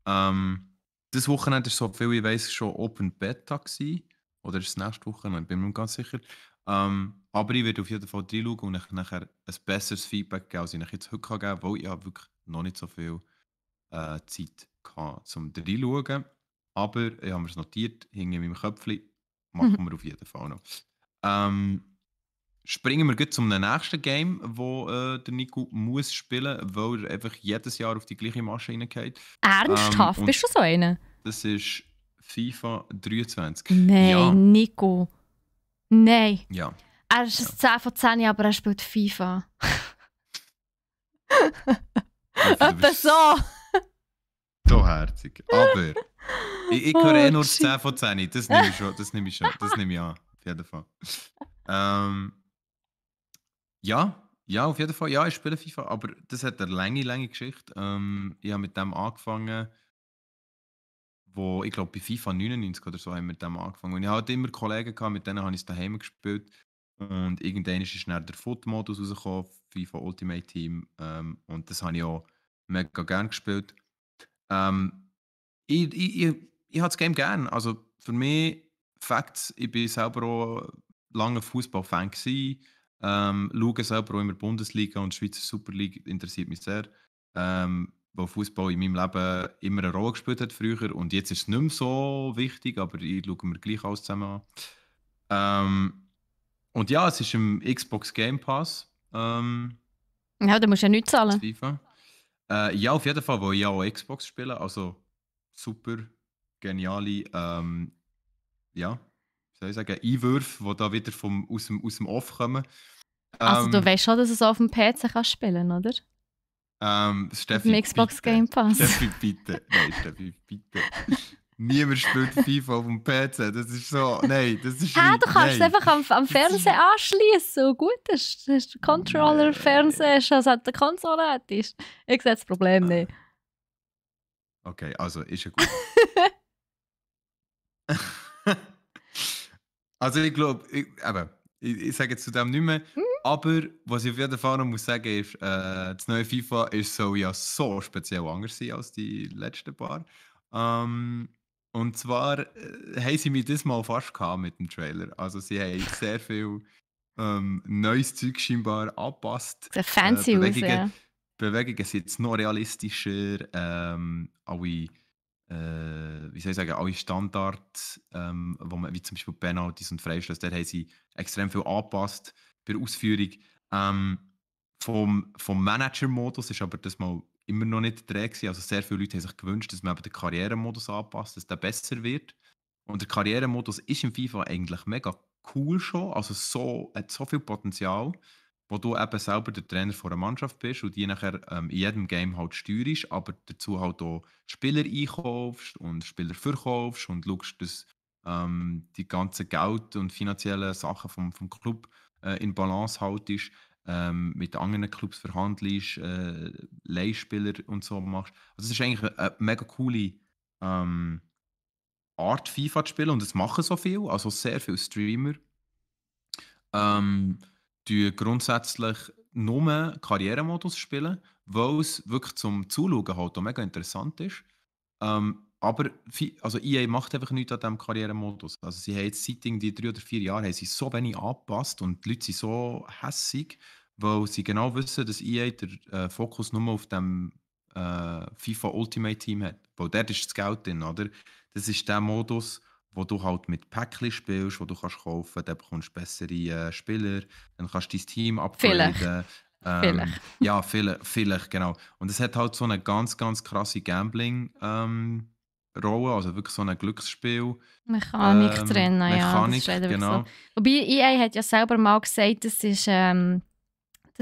Das Wochenende war, so viel ich weiß, schon Open Beta gewesen. Oder ist es nächste Woche? Ich bin mir nicht ganz sicher. Aber ich werde auf jeden Fall reinschauen und euch nachher ein besseres Feedback geben, als ich euch jetzt heute geben kann, weil ich habe wirklich noch nicht so viel Zeit gehabt, zum reinschauen. Aber ich habe mir es notiert, hinter in meinem Köpfchen. Machen wir auf jeden Fall noch. Springen wir gleich zum nächsten Game, wo der Nico muss spielen, weil er einfach jedes Jahr auf die gleiche Masche reingeht. Ernsthaft? Und Bist du so einer? das ist FIFA 23. Nein, Ja, Nico. Nein. ja. Er ist ein 10 von 10, aber er spielt FIFA. Etwa so. So herzig. Aber ich höre Oh, nur shit. 10 von 10. Das nehme ich schon. Das nehme ich an. Auf jeden Fall. Ja, auf jeden Fall. Ja, ich spiele FIFA, aber das hat eine lange Geschichte. Ich habe mit dem angefangen, ich glaube, bei FIFA 99 oder so haben wir mit dem angefangen. Und ich hatte immer Kollegen gehabt, mit denen habe ich es daheim gespielt. Und irgendwann ist dann der Foot-Modus rausgekommen, FIFA Ultimate Team. Und das habe ich auch mega gerne gespielt. Ich habe das Game gerne. Also für mich, Facts, ich bin selber auch lange Fußballfan gewesen. Schaue selber auch immer Bundesliga und Schweizer Super League interessiert mich sehr. Weil Fußball in meinem Leben immer eine Rolle gespielt hat früher und jetzt ist es nicht mehr so wichtig, aber ich schaue mir gleich alles zusammen an. Und ja, es ist im Xbox Game Pass, Ja, da musst du ja nichts das zahlen. FIFA. Ja, auf jeden Fall, weil ich ja auch Xbox spiele, also super geniale, ja, wie soll ich sagen, Einwürfe, die da wieder aus dem Off kommen. Also du Ähm, weißt schon, dass du es auf dem PC kannst spielen, oder? Auf Steffi, dem Xbox bitte. Game Pass. Steffi, bitte. Nein, Steffi, bitte. Niemand spielt FIFA auf dem PC. Das ist so. Nein, das ist Ah, wie. du kannst es Nein. einfach am Fernseher anschließen. So gut, hast du den Controller, Fernseher, hast du also eine Konsole hättest. Ich sehe das Problem nicht. Okay, also ist ja gut. Also ich glaube, ich sage jetzt zu dem nicht mehr. Aber was ich auf jeden Fall noch muss sagen ist, das neue FIFA soll ja so speziell anders sein als die letzten paar. Und zwar haben sie mich das mal fast gehabt mit dem Trailer. Also sie haben sehr viel neues Zeug scheinbar angepasst. Sieht fancy aus, ja. Bewegungen sind jetzt noch realistischer. Alle wie soll ich sagen, alle Standards, wo man, wie zum Beispiel Penalties und Freistöße, da haben sie extrem viel angepasst bei der Ausführung. Vom Manager-Modus ist aber das mal immer noch nicht drin gewesen. Also sehr viele Leute haben sich gewünscht, dass man eben den Karrieremodus anpasst, dass der besser wird. Und der Karrieremodus ist im FIFA eigentlich mega cool schon, also hat so viel Potenzial, wo du eben selber der Trainer von einer Mannschaft bist und die nachher in jedem Game halt steuerst, aber dazu halt auch Spieler einkaufst und Spieler verkaufst und schaust, dass die ganzen Geld- und finanziellen Sachen vom Club in Balance haltest, mit anderen Clubs verhandelst, Leihspieler und so machst. Also es ist eigentlich eine mega coole Art, FIFA zu spielen und es machen so viel, also sehr viele Streamer die grundsätzlich nur Karrieremodus spielen, weil es wirklich zum Zuschauen halt auch mega interessant ist. Aber also EA macht einfach nichts an diesem Karrieremodus. Also sie haben jetzt seit irgendwie 3 oder 4 Jahren haben sie so wenig angepasst und die Leute sind so hässig, weil sie genau wissen, dass EA den Fokus nur auf dem FIFA Ultimate Team hat. Weil dort ist das Geld drin, oder? Das ist der Modus, wo du halt mit Päckchen spielst, wo du kannst kaufen, dann bekommst du bessere Spieler, dann kannst du dein Team Vielleicht. upgraden. Vielleicht. Ja, vielleicht, genau. Und es hat halt so eine ganz, ganz krasse Gambling-Rolle, also wirklich so ein Glücksspiel. Mechanik drin, ja, das ist Mechanik, leider wirklich so. genau. Wobei EA hat ja selber mal gesagt, das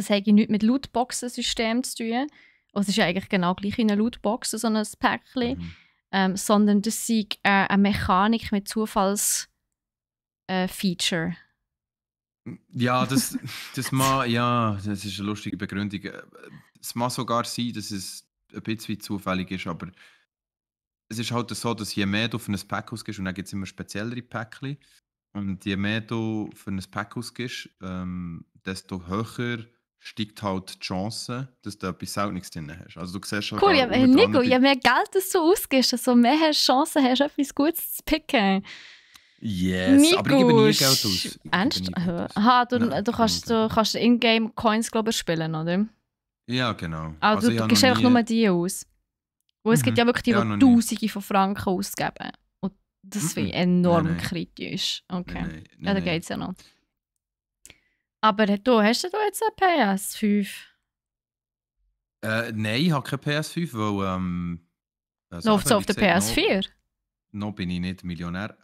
hat nichts mit Lootboxen-System zu tun. Also es ist ja eigentlich genau gleich wie eine Lootbox, so ein Päckchen. Sondern das ist eine Mechanik mit Zufallsfeature. Ja, das ist eine lustige Begründung. Es mag sogar sein, dass es ein bisschen zufällig ist, aber es ist halt so, dass je mehr du für ein Pack ausgibst, und dann gibt es immer speziellere Päckchen, und je mehr du für ein Pack ausgibst, desto höher steigt halt die Chance, dass du etwas Seltenes drin hast. Also du siehst halt Cool, da ja, unter Nico, anderem je mehr Geld das du ausgibst, desto mehr hast du Chancen, hast etwas Gutes zu picken. Yes, aber ich gebe nie Nico, Geld aus. Ich gebe ernst? nie Geld aus. Aha, du Nein, ich gebe nie Geld aus. kannst Ingame-Coins, glaube ich, spielen, oder? Ja, genau. Also Also ich du habe noch gibst einfach nie... nur die aus. Weil es gibt ja wirklich die, Ja, die noch nie. Tausende von Franken ausgeben. Und das finde ich enorm Nein. kritisch. Okay. Nein, Ja, da geht es ja noch. Aber du, hast du jetzt eine PS5? Nein, ich habe keine PS5, weil... Läuft es eben, auf wie der gesagt, PS4? noch bin ich nicht Millionär.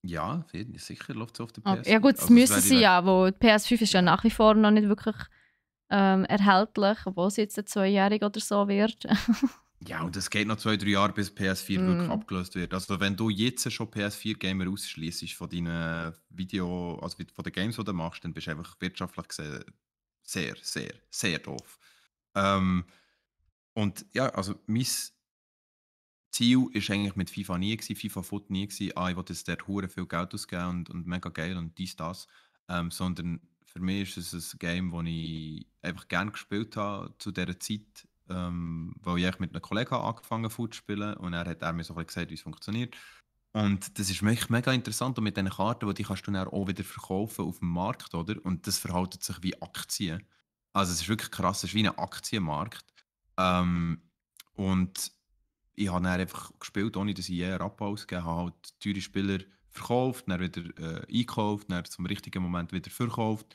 Ja, sicher läuft es auf der PS4. Okay. Ja gut, es Also, müssen sie ja, wo die PS5 ist ja nach wie vor noch nicht wirklich erhältlich, obwohl sie jetzt 2-jährig oder so wird. Ja, und es geht noch 2, 3 Jahre, bis PS4 wirklich abgelöst wird. Also wenn du jetzt schon PS4-Gamer ausschließt von deinen also von den Games, die du machst, dann bist du einfach wirtschaftlich gesehen sehr, sehr, sehr doof. Und ja, also mein Ziel war eigentlich mit FIFA nie gewesen, FIFA Foot nie gewesen, ich will jetzt dort hure viel Geld ausgeben und mega geil und dies, das. Sondern für mich ist es ein Game, das ich einfach gerne gespielt habe zu dieser Zeit, weil ich eigentlich mit einem Kollegen angefangen habe, Foot zu spielen und er hat mir so ein bisschen gesagt, wie es funktioniert. Und das ist wirklich mega interessant. Und mit diesen Karten, die kannst du dann auch wieder verkaufen auf dem Markt, oder? Und das verhält sich wie Aktien. Also es ist wirklich krass, es ist wie ein Aktienmarkt. Ähm, und ich habe dann einfach gespielt, ohne dass ich je einen Rappen ausgegeben habe. Halt teure Spieler verkauft, dann wieder einkauft, dann zum richtigen Moment wieder verkauft.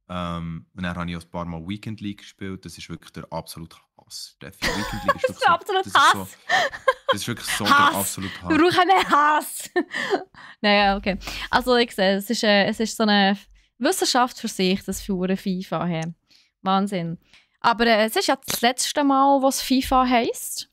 Und dann habe ich auch ein paar Mal Weekend League gespielt. Das ist wirklich der absolute Hass. Steffi, Weekend League ist Das ist wirklich so, absolut das ist so, Hass. das ist wirklich so der Hass. absolute Wir Hass. brauchen mehr Hass. Naja, okay. Also ich sehe, es ist so eine Wissenschaft für sich, das für FIFA. Hey. Wahnsinn. Aber es ist ja das letzte Mal, was FIFA heisst.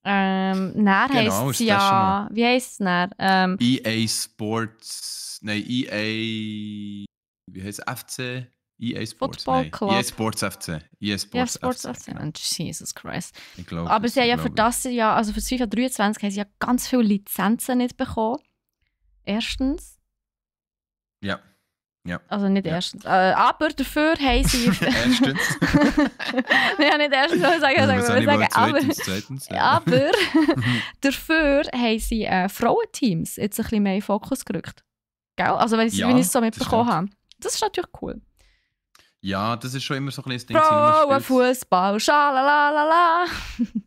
Dann Genau, heisst ist es das ja... Wie heisst es dann? EA Sports. Nein, EA. Wie heißt es? FC? EA Sports? Football Nein. Club. EA Sports FC. EA Ja, Sports, Sports FC. FC. Genau. Jesus Christ. Ich glaube Aber es, sie haben ich ja für glaube das Jahr, also für das FIFA 23, haben sie ja ganz viele Lizenzen nicht bekommen. Erstens. Ja. Ja. Also nicht Ja. erstens. Aber dafür haben sie... Erstens. Nein, nicht erstens, ich sagen, aber... Zweitens. Aber dafür haben sie Frauenteams jetzt ein bisschen mehr in den Fokus gerückt. Gell? Also wenn ich Ja, es so das mitbekommen stimmt. habe. Das ist natürlich cool. Ja, das ist schon immer so ein kleines Ding. gewesen, nur spielt's- Frauenfußball, schalalala.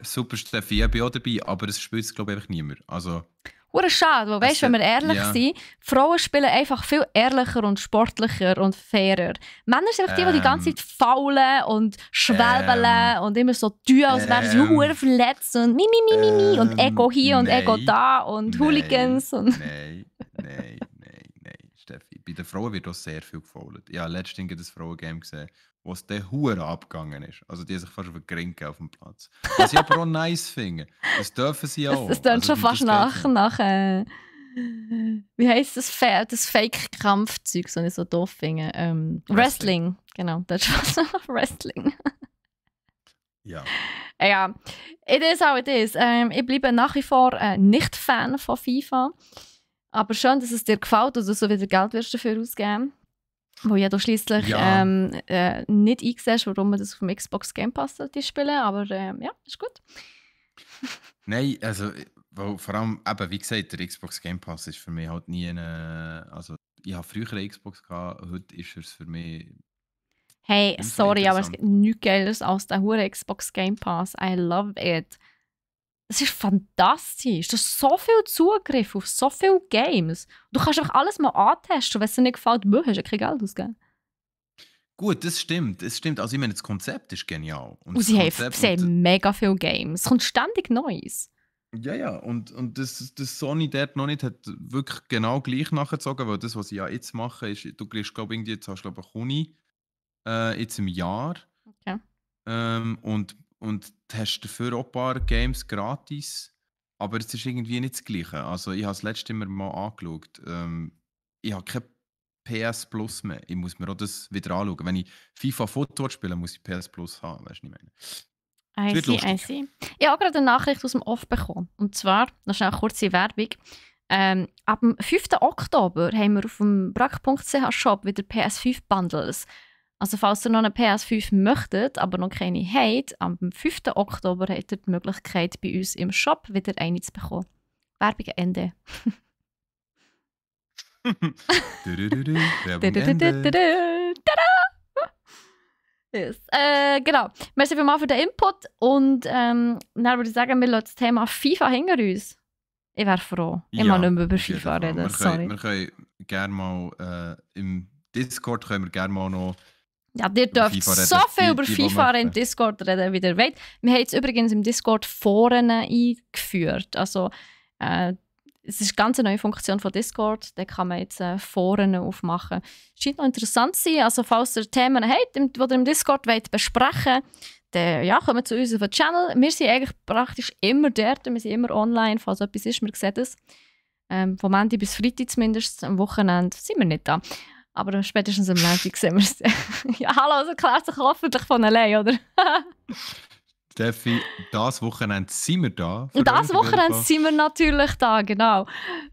Super, Steffi, ich bin auch dabei, aber es spielt es, glaube ich, einfach niemand. Also, Hure schade, weil weißt, wenn wir ehrlich ja. sind, Frauen spielen einfach viel ehrlicher und sportlicher und fairer. Männer sind einfach die ganze Zeit faulen und schwelbeln und immer so tun, als wären sie hure verletzt und mi und Ego hier und Ego nein. da und Hooligans und... Nein. Steffi, bei den Frauen wird auch sehr viel gefault. Ja, letztens ein Frauengame gesehen, wo es der Hure abgegangen ist. Also die haben sich fast vergrinken auf dem Platz. Was ich aber auch nice finde. Das dürfen sie auch. Es klingt schon fast das geht nach wie heisst das, das Fake-Kampfzeug, so nicht so doof finde. Wrestling. Genau, das ist fast nach Wrestling. Ja. Ja, it is how it is. Ich bleibe nach wie vor nicht Fan von FIFA. Aber schön, dass es dir gefällt und du so wieder Geld wirst dafür ausgeben. Wo ja du schliesslich Ja. nicht einsiehst, warum man das auf dem Xbox Game Pass spielen. Aber ja, ist gut. Nein, also weil vor allem, eben, wie gesagt, der Xbox Game Pass ist für mich halt nie eine. Also ich habe früher eine Xbox gehabt, heute ist es für mich. Hey, Nicht so sorry, aber es interessant. gibt nichts Geiles als der hure Xbox Game Pass. I love it. Es ist fantastisch. Du hast so viel Zugriff auf so viele Games. Du kannst einfach alles mal antesten. Wenn es dir nicht gefällt, hast du ja kein Geld ausgeben. Gut, das stimmt. Also ich meine, das Konzept ist genial. Und sie haben mega viele Games. Es kommt ständig Neues. Ja, und das Sony dort noch nicht hat wirklich genau gleich nachgezogen, weil das, was ich ja jetzt mache, ist, du kriegst, glaube ich, jetzt hast du, glaube ich, eine Uni jetzt im Jahr. Okay. Und hast dafür auch ein paar Games gratis, aber es ist irgendwie nicht das Gleiche. Also ich habe das letzte Mal angeschaut. Ich habe kein PS Plus mehr. Ich muss mir auch das wieder anschauen. Wenn ich FIFA Football spiele, muss ich PS Plus haben. Weißt du, was ich meine? I see. Ich habe gerade eine Nachricht aus dem Off bekommen. Und zwar, noch schnell eine kurze Werbung. Ab dem 5. Oktober haben wir auf dem brack.ch Shop wieder PS5 Bundles. Also falls ihr noch eine PS5 möchtet, aber noch keine habt, am 5. Oktober habt ihr die Möglichkeit, bei uns im Shop wieder eine zu bekommen. Werbung Ende. Werbung Ende. Yes. Genau. Merci vielmals für den Input und dann würde ich sagen, wir lassen das Thema FIFA hinter uns. Ich wäre froh. Ich mag nicht mehr über auf jeden FIFA Fall. reden, sorry. Wir können gerne mal im Discord können wir gerne mal noch. Ja, ihr dürft FIFA reden. so viel über Die FIFA im möchten. Discord reden, wie ihr wollt. Wir haben jetzt übrigens im Discord Foren eingeführt. Also, es ist eine ganz neue Funktion von Discord. Da kann man jetzt Foren aufmachen. Scheint noch interessant zu sein. Also, falls ihr Themen habt, die ihr im Discord wollt besprechen wollt, dann ja, kommt zu uns auf den Channel. Wir sind eigentlich praktisch immer dort. Wir sind immer online, falls etwas ist. Wir sehen das. Vom Montag bis Freitag zumindest. Am Wochenende sind wir nicht da. Aber spätestens am Montag sehen wir es. Ja, hallo, das erklärt sich hoffentlich von allein, oder? Steffi, das Wochenende sind wir da. für Und das euch auf jeden Wochenende Fall. sind wir natürlich da, genau.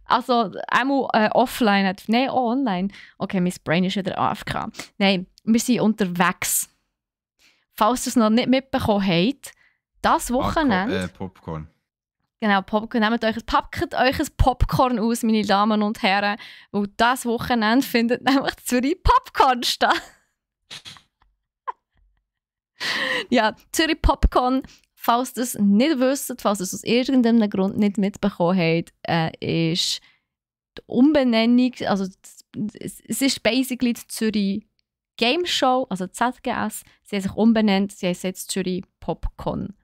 Also einmal offline, nein, auch online. Okay, mein Brain ist wieder AFK. Nein, wir sind unterwegs. Falls ihr es noch nicht mitbekommen habt, das Wochenende... Popcorn. Genau, Popcorn. Packt euch ein Popcorn aus, meine Damen und Herren. Und dieses Wochenende findet nämlich Zürich Popcorn statt. Ja, Zürich Popcorn, falls ihr es nicht wisst, falls ihr es aus irgendeinem Grund nicht mitbekommen habt, ist die Umbenennung, also es ist basically die Zürich Game Show, also die ZGS. Sie haben sich umbenannt, sie heißt jetzt Zürich Popcorn.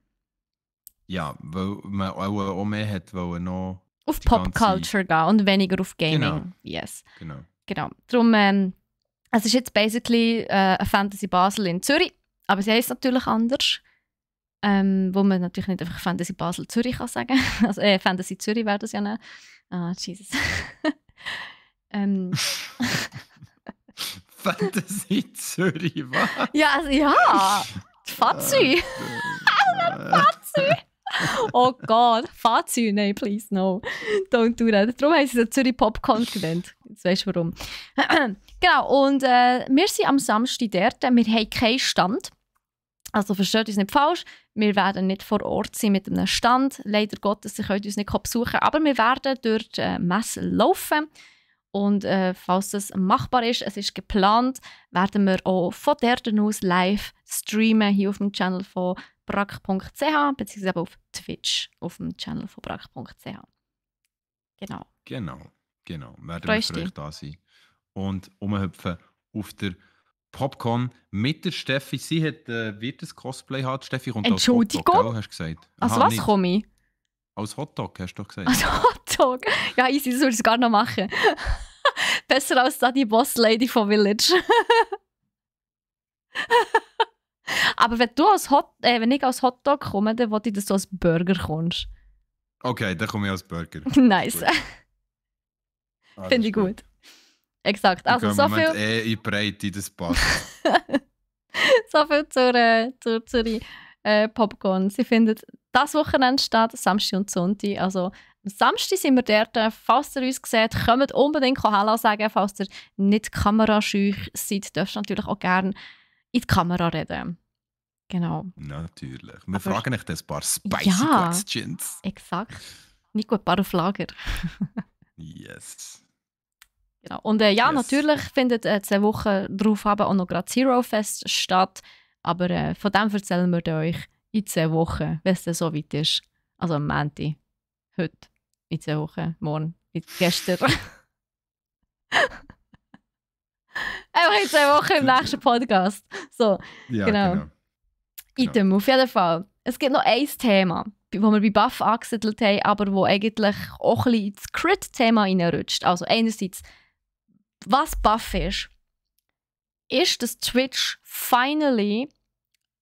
Ja, weil man auch mehr hat, weil noch Auf die ganze- Popculture gehen und weniger auf Gaming. Genau. Yes. Genau. Darum, es ist jetzt basically eine Fantasy Basel in Zürich, aber sie heisst natürlich anders. Wo man natürlich nicht einfach Fantasy Basel Zürich kann sagen. Also Fantasy Zürich wäre das ja nicht. Ah, Jesus. Fantasy Zürich, was? Ja, also, ja. Fazü. Oh Gott, Fazü, nein, please, no. Don't do that. Darum haben sie es Zürich Popcorn genannt. Jetzt weißt du warum. Genau, und wir sind am Samstag dort. Wir haben keinen Stand. Also versteht uns nicht falsch, wir werden nicht vor Ort sein mit einem Stand. Leider Gottes, ihr könnt uns nicht besuchen, aber wir werden durch die Messe laufen. Und falls das machbar ist, es ist geplant, werden wir auch von dort aus live streamen, hier auf dem Channel von brack.ch, beziehungsweise auf Twitch, auf dem Channel von brack.ch. Genau. Genau. Werden wir Freust für euch dich? da sein. Und rumhüpfen auf der Popcorn mit der Steffi. Sie wird ein Cosplay haben. Steffi kommt als Entschuldigung? Hotdog, gell, hast du gesagt? Als Aha, was nicht. komme ich? Als Hotdog, hast du doch gesagt. Als Hotdog? Ja, easy, das würde ich gar noch machen. Besser als da die Boss Lady von Village. Aber wenn du wenn ich als Hotdog komme, dann will ich, dass du als Burger kommst. Okay, dann komme ich als Burger. Nice. Ah, Finde ich gut. Exakt. Also Ich so gehe im Moment viel, in die Breite, das passt. so viel zur Zürich Popcorn. Sie findet das Wochenende statt, Samstag und Sonntag. Also am Samstag sind wir dort. Falls ihr uns seht, kommt unbedingt Hallo sagen. Falls ihr nicht kamerascheu seid, dürft ihr natürlich auch gerne in die Kamera reden. Genau. Natürlich. Wir Aber- fragen euch das ein paar spicy Ja. questions. Exakt. Nicht gut, paar auf Lager. Yes. Genau. Und ja, Yes. natürlich findet 2 Wochen darauf auch noch gerade Zero Fest statt. Aber von dem erzählen wir euch in 2 Wochen, wenn es dann so weit ist. Also am Montag. Heute. In 2 Wochen. Morgen. Gestern. Einfach in 2 Wochen im nächsten Podcast. So, Ja, Genau. genau. Item. Auf jeden Fall. Es gibt noch ein Thema, das wir bei Buff angesiedelt haben, aber wo eigentlich auch ein bisschen ins Crit-Thema reinrutscht. Also einerseits, was Buff ist, dass Twitch finally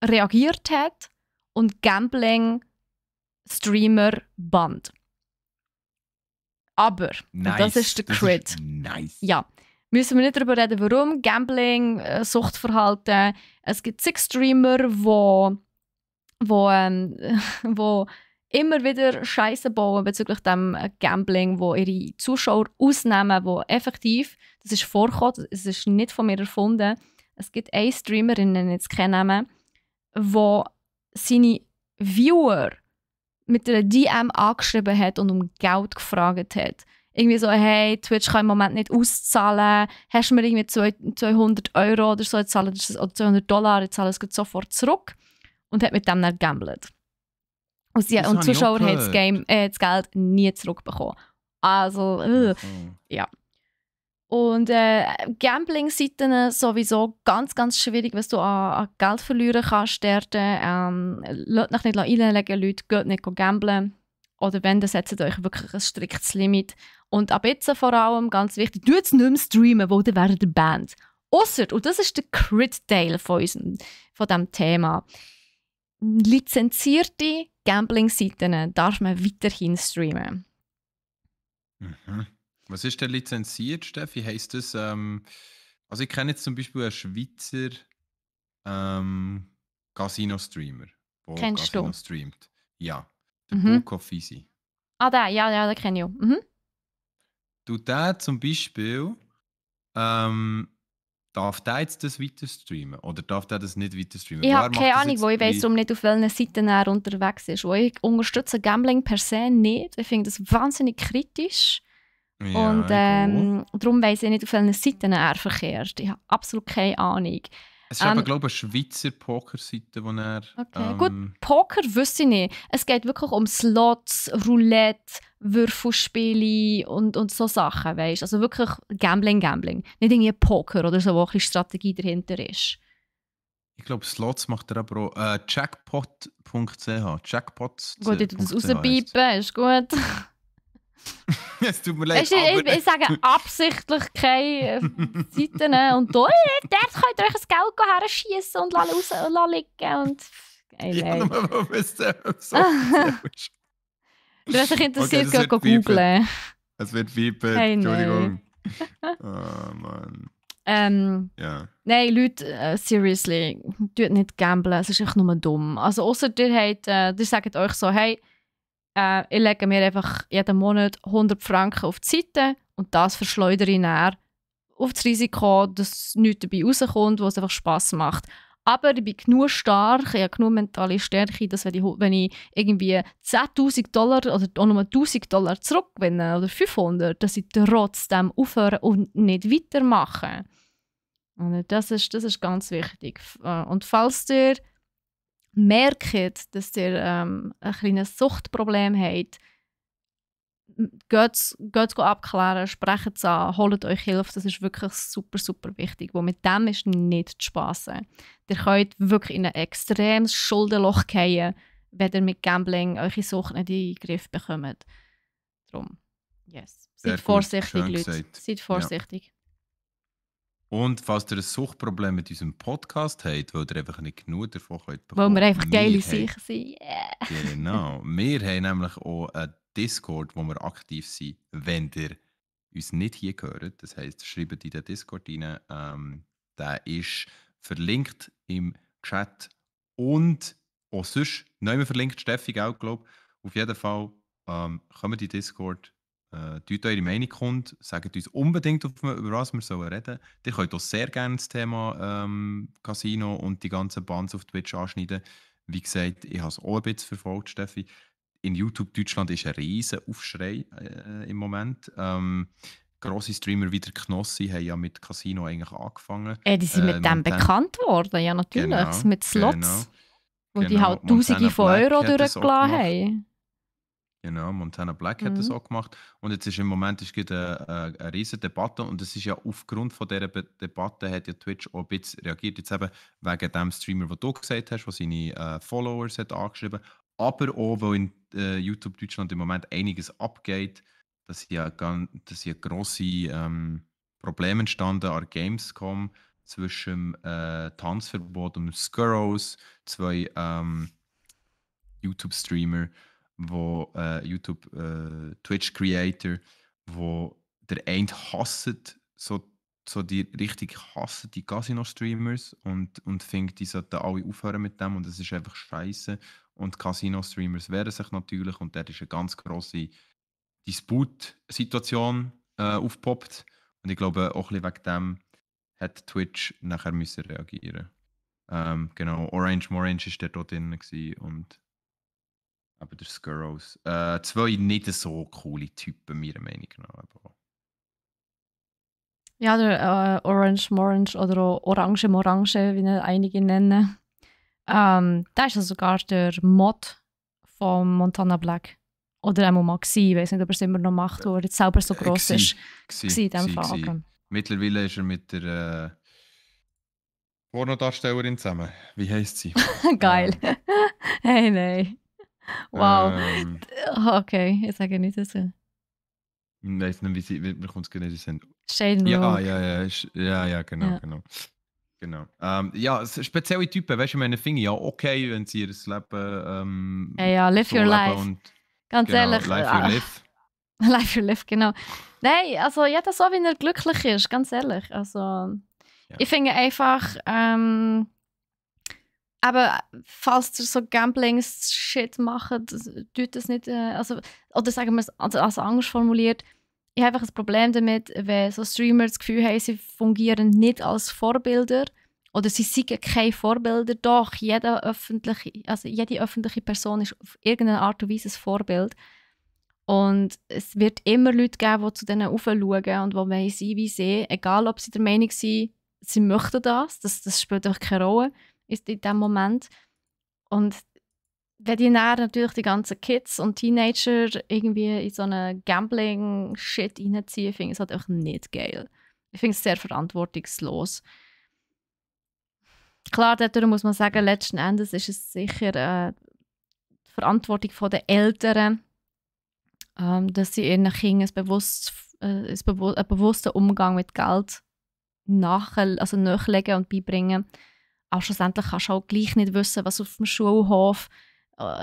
reagiert hat und Gambling-Streamer bannt. Aber, Nice. und das ist der Crit. Nice. Ja, müssen wir nicht darüber reden, warum. Gambling, Suchtverhalten. Es gibt zig Streamer, wo immer wieder Scheiße bauen bezüglich dem Gambling, wo ihre Zuschauer ausnehmen, wo effektiv, das ist vorgekommen, es ist nicht von mir erfunden. Es gibt eine Streamerin, ich nenne jetzt keinen Namen, wo seine Viewer mit einer DM angeschrieben hat und um Geld gefragt hat. Irgendwie so, hey, Twitch kann im Moment nicht auszahlen, hast du mir irgendwie 200 € oder so, jetzt zahle ich das, oder $200, jetzt zahle ich es sofort zurück. Und hat mit dem dann gambelt. Und, Das und habe die ich auch Zuschauer haben gehört. das Geld nie zurückbekommen. Also, Oh. Und Gambling-Seiten sowieso ganz, ganz schwierig, was du an Geld verlieren kannst. Dort, lasst euch nicht reinlegen, Leute, geht nicht gamblen. Oder wenn, dann setzt euch wirklich ein striktes Limit. Und ab jetzt vor allem, ganz wichtig, tut es nicht mehr streamen, weil dann werdet ihr Band. Ausser, und das ist der Crit-Teil von diesem Thema, lizenzierte Gambling-Seiten darf man weiterhin streamen. Mhm. Was ist denn lizenziert, Steffi? Heisst das, also ich kenne jetzt zum Beispiel einen Schweizer Casino-Streamer, der Kennst du? Casino streamt. Ja, der Mhm. Book of Easy. Ah, den kenne ich auch. Mhm. Du der zum Beispiel darf der jetzt das weiter streamen oder darf der das nicht weiter streamen? Ich Wer habe macht keine das Ahnung, jetzt wo ich weiss wie- darum nicht, auf welchen Seiten er unterwegs ist. Wo ich unterstütze Gambling per se nicht. Ich finde das wahnsinnig kritisch. Ja, Und ich auch. darum weiss ich nicht, auf welchen Seiten er verkehrt. Ich habe absolut keine Ahnung. Es ist aber, glaube ich, eine Schweizer Pokerseite, wo er... Okay. Gut, Poker wüsste ich nicht. Es geht wirklich um Slots, Roulette, Würfelspiele und so Sachen, weißt? Also wirklich Gambling. Nicht irgendwie Poker oder so, wo ein bisschen Strategie dahinter ist. Ich glaube, Slots macht er aber auch. Jackpot.ch. Jackpots. Gut, ich tue das rauspiepen, ist gut. Es tut mir leid, Weißt du, ich sage absichtlich keine Seiten. Und da, dort könnt ihr euch das Geld herschießen und raus und liegen. Und Ja, nein. nur weil es so ist. Wer sich interessiert, Okay, das geht wird googlen. Es wird piepen, Hey, nein. Entschuldigung. Oh Mann. Ja. Nein, Leute, seriously, tut nicht gamblen, es ist echt nur dumm. Also ausser ihr sagt euch so, hey, ich lege mir einfach jeden Monat 100 Franken auf die Seite und das verschleudere ich dann auf das Risiko, dass nichts dabei rauskommt, was einfach Spass macht. Aber ich bin genug stark, ich habe genug mentale Stärke, dass wenn ich irgendwie $10.000 oder auch nur $1.000 zurückgewinne oder 500, dass ich trotzdem aufhöre und nicht weitermache. Und das ist ganz wichtig. Und falls ihr merkt, dass ihr ein kleines Suchtproblem habt, geht abklären, sprecht es an, holt euch Hilfe. Das ist wirklich super, super wichtig. Weil mit dem ist nicht zu spassen. Ihr könnt wirklich in ein extremes Schuldenloch fallen, wenn ihr mit Gambling eure Sucht nicht in den Griff bekommt. Darum, yes. Seid vorsichtig, Leute. Gesagt. Seid vorsichtig. Und falls ihr ein Suchtproblem mit unserem Podcast habt, weil ihr einfach nicht genug davon könnt Weil wir einfach geile haben- Sicher sind. Yeah. Genau. Wir haben nämlich auch einen Discord, wo wir aktiv sind, wenn ihr uns nicht hier hört. Das heisst, schreibt in den Discord rein. Der ist verlinkt im Chat und auch sonst nicht mehr verlinkt, Steffi auch, glaube ich. Auf jeden Fall kommt in den Discord, tut eure Meinung kund, sagt uns unbedingt, über was wir reden sollen. Ihr könnt auch sehr gerne das Thema Casino und die ganzen Bands auf Twitch anschneiden. Wie gesagt, ich habe es auch ein bisschen verfolgt, Steffi. In YouTube Deutschland ist ein riesen Aufschrei im Moment. Grosse Streamer wie der Knossi haben ja mit Casino eigentlich angefangen. Die sind mit dem bekannt worden, ja natürlich. Genau, mit Slots. Wo die genau. halt Tausende von Montana Euro Black hat das auch durchgelassen gemacht. haben. Genau, Montana Black hat das auch gemacht. Und jetzt ist im Moment eine riesige Debatte. Und es ist ja aufgrund von dieser Debatte hat ja Twitch auch ein bisschen reagiert. Jetzt eben wegen dem Streamer, den du gesagt hast, der seine Followers hat angeschrieben. Aber auch, weil in YouTube Deutschland im Moment einiges abgeht, dass ja grosse Probleme entstanden an der Gamescom zwischen Tanzverbot und Skurrows, zwei YouTube-Streamer, Twitch-Creator, wo der eine hasst, so die richtig hassen die Casino-Streamers und findet, die sollten alle aufhören mit dem und das ist einfach scheiße. Und Casino-Streamers wehren sich natürlich und dort ist eine ganz grosse Disput-Situation aufgepoppt. Und ich glaube, auch ein bisschen wegen dem hat Twitch nachher müssen reagieren. Genau, Orange Morange war dort drin und aber der Skurrows. Zwei nicht so coole Typen, meiner Meinung nach. Aber Ja, der Orange Morange oder auch Orange Morange, wie ihn einige nennen. Da ist ja sogar der Mod von Montana Black. Oder einmal mal gewesen. Ich weiß nicht, ob er es immer noch macht, wo er jetzt selber so gross ist. In dem Fall. Mittlerweile ist er mit der Pornodarstellerin zusammen. Wie heisst sie? Geil. Hey, nein. Wow. Okay, ich sage nicht so. Ich weiß nicht, wie kommt es genau in Shaden Rogue. Ja, genau. Ja, spezielle Typen, weißt du, meine finde ich ja okay, wenn sie ihr Leben live your life. Und, ganz genau, ehrlich. Life your life. Life your life, genau. Nein, also jeder so, wie er glücklich ist, ganz ehrlich. Also, ich finde einfach, aber falls ihr so Gamblings-Shit macht, tut das nicht, oder sagen wir es als anders formuliert, ich habe einfach ein Problem damit, wenn so Streamer das Gefühl haben, sie fungieren nicht als Vorbilder oder sie sind keine Vorbilder. Doch, jede öffentliche Person ist auf irgendeine Art und Weise ein Vorbild. Und es wird immer Leute geben, die zu denen aufschauen und die sein wie sie, egal ob sie der Meinung sind, sie möchten das spielt auch keine Rolle in diesem Moment. Und wenn die dann natürlich die ganzen Kids und Teenager irgendwie in so einen Gambling-Shit reinziehen, finde ich es halt einfach nicht geil. Ich finde es sehr verantwortungslos. Klar, dadurch muss man sagen, letzten Endes ist es sicher die Verantwortung der Eltern, dass sie ihren Kindern einen bewussten Umgang mit Geld nachlegen und beibringen. Aber schlussendlich kannst du auch gleich nicht wissen, was auf dem Schulhof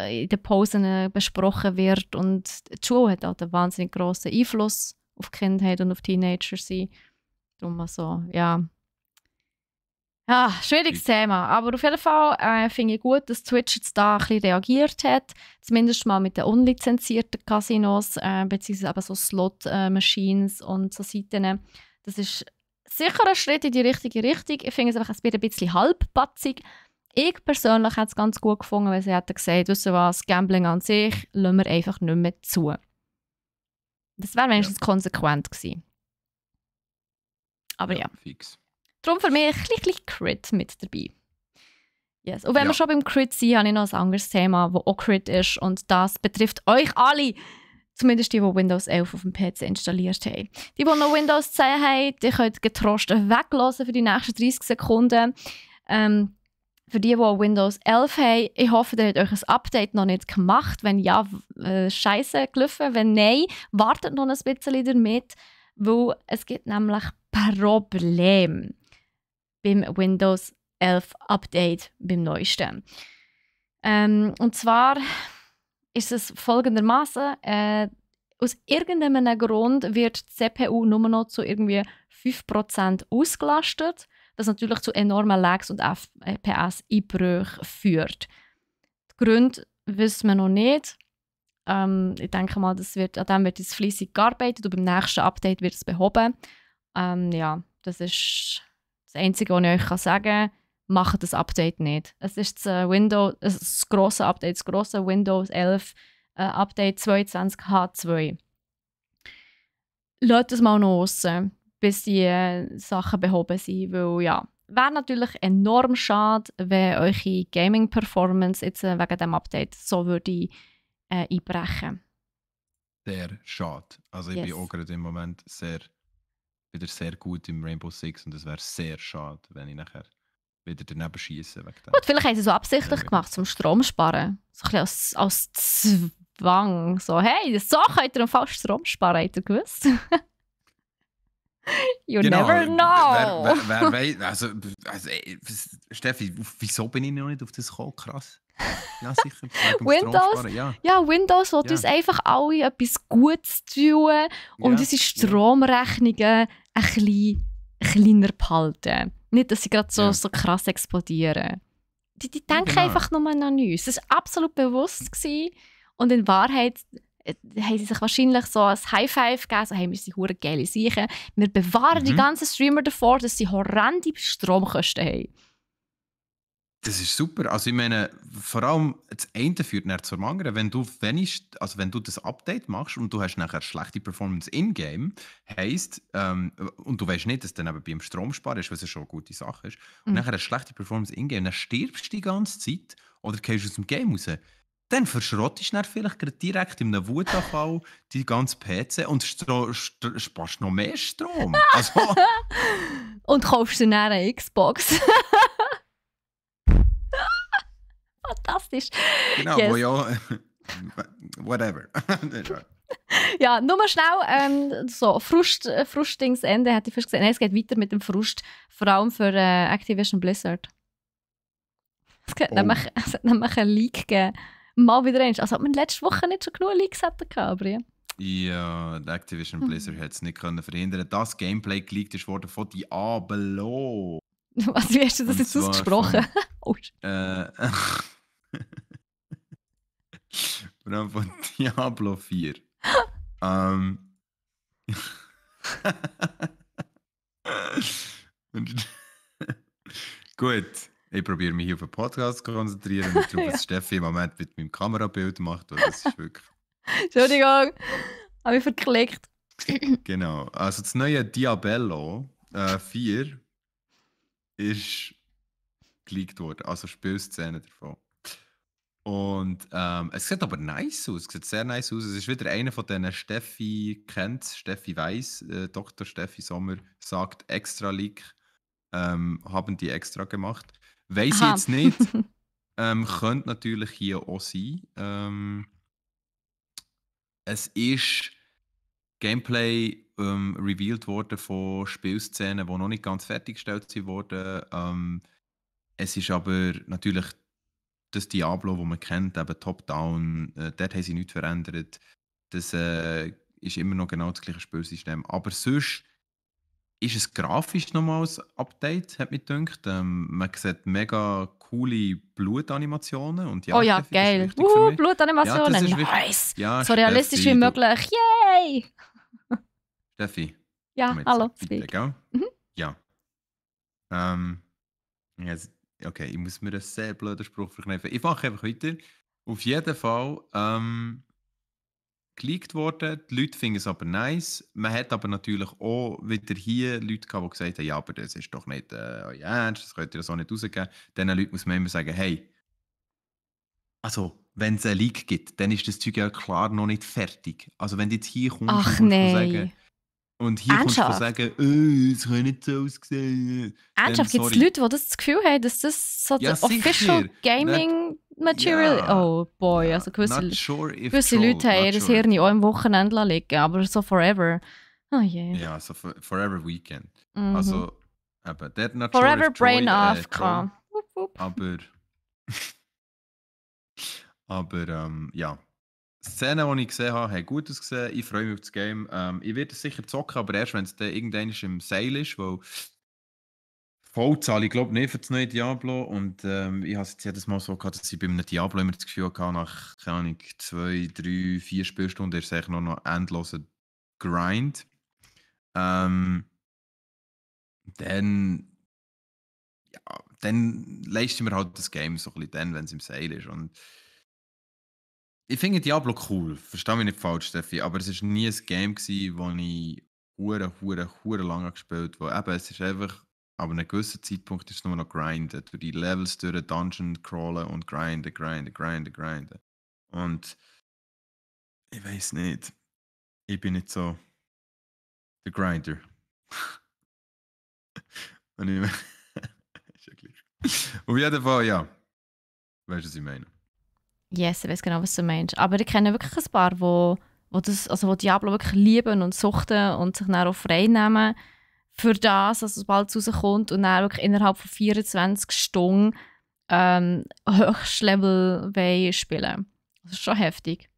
in den Pausen besprochen wird. Und die Schule hat auch einen wahnsinnig grossen Einfluss auf die Kindheit und auf Teenager sein. Darum also, ja, schwieriges Thema. Aber auf jeden Fall finde ich gut, dass Twitch jetzt da ein bisschen reagiert hat. Zumindest mal mit den unlizenzierten Casinos, beziehungsweise eben so Slot-Machines und so Seiten. Das ist sicher ein Schritt in die richtige Richtung. Ich finde es einfach ein bisschen halbpatzig. Ich persönlich hätte es ganz gut gefunden, wenn sie hätten gesagt, wissen was, Gambling an sich lassen wir einfach nicht mehr zu. Das wäre wenigstens konsequent gewesen. Aber ja. Fix. Darum für mich ein bisschen Crit mit dabei. Yes. Und wenn wir schon beim Crit sind, habe ich noch ein anderes Thema, das auch Crit ist. Und das betrifft euch alle. Zumindest die Windows 11 auf dem PC installiert haben. Die noch Windows 10 haben, die könnt getrost weglassen für die nächsten 30 Sekunden. Für die Windows 11 haben, ich hoffe, ihr habt euch ein Update noch nicht gemacht. Wenn ja, scheisse gelaufen. Wenn nein, wartet noch ein bisschen damit, weil es gibt nämlich Probleme beim Windows 11 Update, beim neuesten. Und zwar ist es folgendermaßen: aus irgendeinem Grund wird die CPU nur noch zu irgendwie 5% ausgelastet, was natürlich zu enormen Lags und FPS-Einbrüchen führt. Die Gründe wissen wir noch nicht. Ich denke mal, an dem wird jetzt fleissig gearbeitet und beim nächsten Update wird es behoben. Ja, das ist das Einzige, was ich euch sagen kann. Macht das Update nicht. Es ist das grosse Update, das grosse Windows 11 Update 22H2. Lasst es mal noch raus, bis die Sachen behoben sind, weil ja, wäre natürlich enorm schade, wenn eure Gaming-Performance jetzt wegen dem Update so würde einbrechen. Sehr schade. Also ich bin auch gerade im Moment wieder sehr gut im Rainbow Six und es wäre sehr schade, wenn ich nachher wieder daneben schieße. Gut, vielleicht haben sie so absichtlich gemacht, zum Strom sparen. So ein bisschen als Zwang. So, hey, so könnt ihr im Fall Strom sparen, habt ihr gewusst? You never know. Wer weiß, also Steffi, wieso bin ich noch nicht auf das gekommen? Krass. Ja, sicher. Windows, Windows will uns einfach alle etwas Gutes tun und unsere Stromrechnungen ein bisschen kleiner behalten. Nicht, dass sie gerade so krass explodieren. Die denken einfach nur an uns. Das war absolut bewusst gewesen. Und in Wahrheit haben sie sich wahrscheinlich so ein High-Five gegeben, so, hey, wir sind hure geile Sachen. Wir bewahren die ganzen Streamer davor, dass sie horrende Stromkosten haben. Das ist super. Also ich meine, vor allem das eine führt nachher zum anderen. Wenn du das Update machst und du hast nachher schlechte Performance in-game, heisst, und du weißt nicht, dass dann eben beim Stromsparen ist, was ja schon eine gute Sache ist, und nachher eine schlechte Performance in-game, dann stirbst du die ganze Zeit oder gehst aus dem Game raus. Dann verschrottest du dann vielleicht direkt in einem Wutanfall die ganze PC und sparst noch mehr Strom. Also. Und kaufst dir dann eine Xbox. Fantastisch. Genau, yes. Wo ja. Whatever. Ja, nur mal schnell so Frustdingsende hätte ich fast gesehen. Nein, es geht weiter mit dem Frust, vor allem für Activision Blizzard. Es hat nämlich einen Leak gegeben. Mal wieder eins. Also, ob wir letzte Woche nicht schon genug Leaks hatten, aber ja. Ja, Activision Blizzard hat es nicht verhindern. Das Gameplay geleakt wurde von Diablo. Was, wie hast du das jetzt ausgesprochen? Von Diablo 4. Und- Gut, ich probiere mich hier auf den Podcast zu konzentrieren und darauf, was Steffi im Moment mit meinem Kamerabild macht, weil das ist wirklich... Entschuldigung, habe ich verklickt. Genau, also das neue Diabello 4 ist geleakt worden, also Spielszenen davon. Und es sieht aber nice aus, es sieht sehr nice aus. Es ist wieder einer von diesen Steffi kennt, Steffi Weiss, Dr. Steffi Sommer sagt extra Leak, haben die extra gemacht. Weiß ich Aha. jetzt nicht, könnte natürlich hier auch sein. Es ist Gameplay revealed worden von Spielszenen, die noch nicht ganz fertiggestellt wurden. Es ist aber natürlich das Diablo, das man kennt, eben Top-Down, dort haben sie nichts verändert. Das ist immer noch genau das gleiche Spielsystem. Aber sonst ist es grafisch nochmals ein Update, hat mich gedacht. Man sieht mega coole Blutanimationen und ja, Oh ja, Steffi, das ist geil. wichtig für mich. Ja, das Blutanimationen. ist wichtig. Nice. Ja, So realistisch Steffi, wie du, möglich. Yay! Steffi, Ja, komm jetzt, hallo, bitte, Speak. gell? Mhm. Ja. Jetzt, okay, ich muss mir einen sehr blöden Spruch verkneifen. Ich mache einfach weiter. Auf jeden Fall geleakt worden. Die Leute finden es aber nice. Man hat aber natürlich auch wieder hier Leute gehabt, die gesagt haben, ja, aber das ist doch nicht euer Ernst, das könnt ihr so nicht rausgeben. Diesen Leuten muss man immer sagen, hey, also, wenn es einen Leak gibt, dann ist das Zeug ja klar noch nicht fertig. Also, wenn du jetzt hier kommst Ach und kommst sagen, nein. und hier kommst du Ernsthaft? sagen, es kann nicht so aussehen. Dann, Ernsthaft, gibt es sorry. Leute, die das Gefühl haben, dass das so Ja, das Official sicher. Gaming Material Ja, oh boy, ja, also gewisse, not sure if gewisse troll, Leute haben not ihr sure if Hirn auch troll. am Wochenende liegen, aber so forever. Oh je. Ja, so Forever Weekend. Mhm. Also, eben, der not sure Forever if Brain Troll, AFK. Wupp, wupp. aber, aber ja. Szenen, die ich gesehen habe, haben gut ausgesehen. Ich freue mich auf das Game. Ich werde es sicher zocken, aber erst, wenn es dann irgendwann im Sale ist, weil Vollzahl, ich glaube nicht für das neue Diablo. Und ich habe es jetzt jedes Mal so gehabt, dass ich bei einem Diablo immer das Gefühl hatte, nach, keine Ahnung, 2, 3, 4 Spielstunden ist es eigentlich nur noch endloser Grind. Dann, ja, dann leisten wir halt das Game so ein bisschen dann, wenn es im Sale ist. Und ich finde Diablo cool, verstehe mich nicht falsch, Steffi, aber es war nie ein Game, das ich hure lange gespielt habe. Eben, es ist einfach, aber an einem gewissen Zeitpunkt ist es nur noch grinden. Durch die Levels durch den Dungeon crawlen und grinden. Und ich weiß nicht, ich bin nicht so der Grinder. Und ich, ist ja gleich. Auf jeden Fall, ja. Weißt du, was ich meine? Yes, ich weiß genau, was du meinst. Aber ich kenne wirklich ein paar, wo Diablo wirklich lieben und suchten und sich dann auch frei nehmen für das, dass es bald rauskommt und dann wirklich innerhalb von 24 Stunden Höchstlevel wollen spielen. Das ist schon heftig.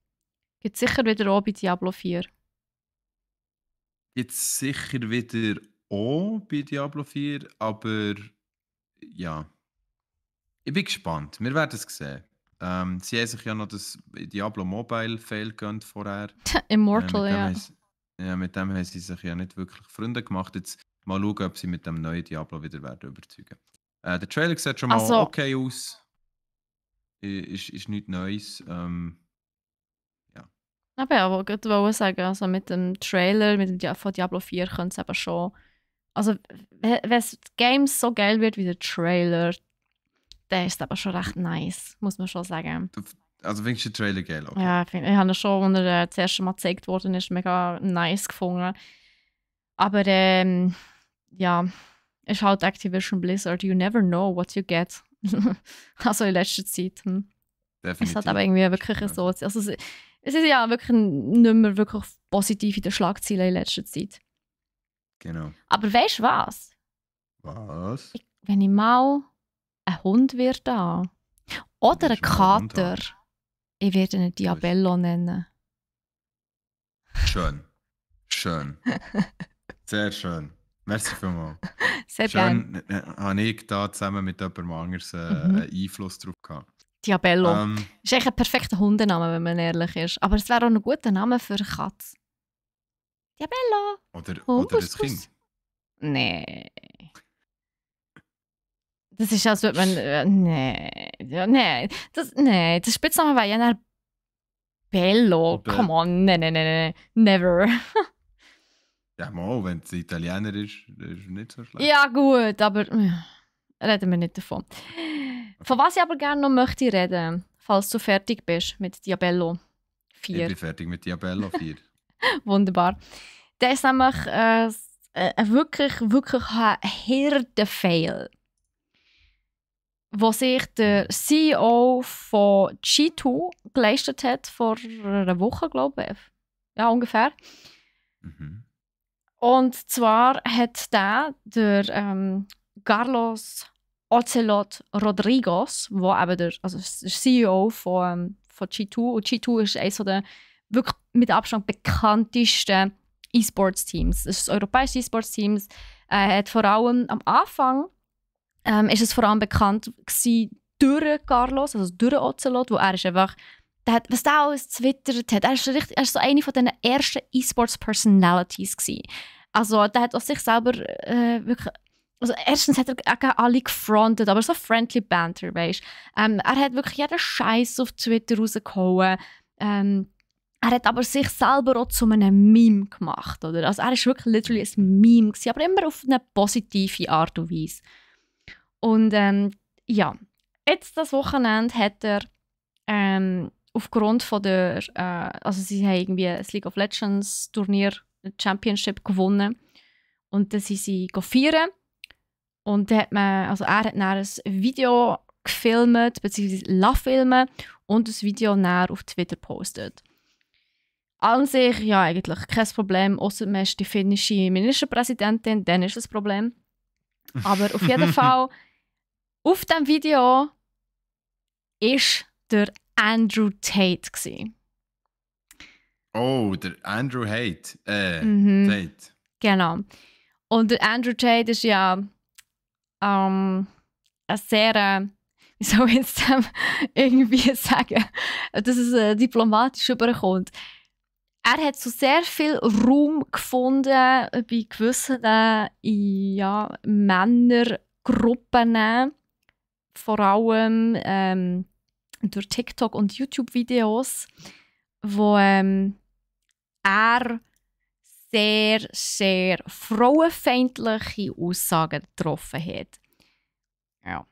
Gibt sicher wieder auch bei Diablo 4. Jetzt sicher wieder auch bei Diablo 4, aber ja. Ich bin gespannt. Wir werden es sehen. Sie haben sich ja noch das Diablo Mobile Fail gegönnt vorher. Immortal, ja. Mit dem haben sie sich ja nicht wirklich Freunde gemacht. Jetzt mal schauen, ob sie mit dem neuen Diablo wieder werden überzeugen. Der Trailer sieht schon mal Also, okay aus. Ist nichts Neues. Ja. aber ich wollte sagen, also mit dem Trailer von Diablo 4 könnte es aber schon. Also, wenn das Game so geil wird wie der Trailer, dann ist es aber schon recht nice, muss man schon sagen. Also findest du den Trailer geil? Okay. Ja, ich habe ihn schon, als er das erste Mal gezeigt worden ist, mega nice gefunden. Aber ja, ist halt Activision Blizzard. You never know what you get. Also in letzter Zeit. Es hat aber irgendwie wirklich so. Also es ist ja wirklich nicht mehr wirklich positiv in den Schlagzeilen in letzter Zeit. Genau. Aber weißt du was? Was? Wenn ich mal ein Hund werde haben, oder ein Kater, ich werde ihn Diabello nennen. Schön. Schön. Sehr schön. Merci vielmals. Sehr gerne. Habe ich da zusammen mit jemandem anderes einen Einfluss drauf gehabt. Diabello. Ist eigentlich ein perfekter Hundename, wenn man ehrlich ist. Aber es wäre auch ein guter Name für eine Katze. Diabello! Oder ein Kind. Nee. Das ist, als würde man... nee. Ja, nee. Nee, der Spitzname war ja Bello. Come on. Nee. Never. Ja, mal, wenn es Italiener ist es nicht so schlecht. Ja, gut, aber reden wir nicht davon. Von was ich aber gerne noch möchte reden, falls du fertig bist mit Diabello 4. Ich bin fertig mit Diabello 4. Wunderbar. Der ist nämlich wirklich ein Hirtenfail, wo sich der CEO von G2 geleistet hat vor einer Woche, glaube ich. Ja, ungefähr. Mhm. Und zwar hat der Carlos Ocelot Rodriguez, der eben der CEO von G2, und G2 ist eines der wirklich mit Abstand bekanntesten E-Sports-Teams. Es ist das europäische E-Sports-Team. Hat vor allem am Anfang ist es vor allem bekannt gewesen durch Carlos, also durch Ocelot, wo er ist einfach, was der alles twittert hat, er ist so eine von den ersten E-Sports-Personalities gewesen. Also der hat auch sich selber wirklich, also erstens hat er auch alle gefrontet, aber so friendly Banter, weißt. Er hat wirklich jeden Scheiß auf Twitter rausgehauen. Er hat aber sich selber auch zu einem Meme gemacht, oder? Also er ist wirklich literally ein Meme gewesen, aber immer auf eine positive Art und Weise. Und ja, jetzt das Wochenende hat er aufgrund von der, also sie haben irgendwie das League of Legends Turnier Championship gewonnen und dann sind sie feiern und dann hat er hat dann ein Video gefilmt, beziehungsweise filmen und das Video dann auf Twitter gepostet. An sich, ja, eigentlich kein Problem, ausser man ist die finnische Ministerpräsidentin, dann ist das ein Problem. Aber auf jeden Fall, auf diesem Video war der Andrew Tate gewesen. Oh, der Andrew Tate. Tate. Genau. Und der Andrew Tate ist ja ein sehr, wie soll ich jetzt irgendwie sagen, dass es diplomatisch überkommt. Er hat so sehr viel Raum gefunden bei gewissen Männergruppen, vor allem durch TikTok und YouTube-Videos, wo er sehr, sehr frauenfeindliche Aussagen getroffen hat. Ja.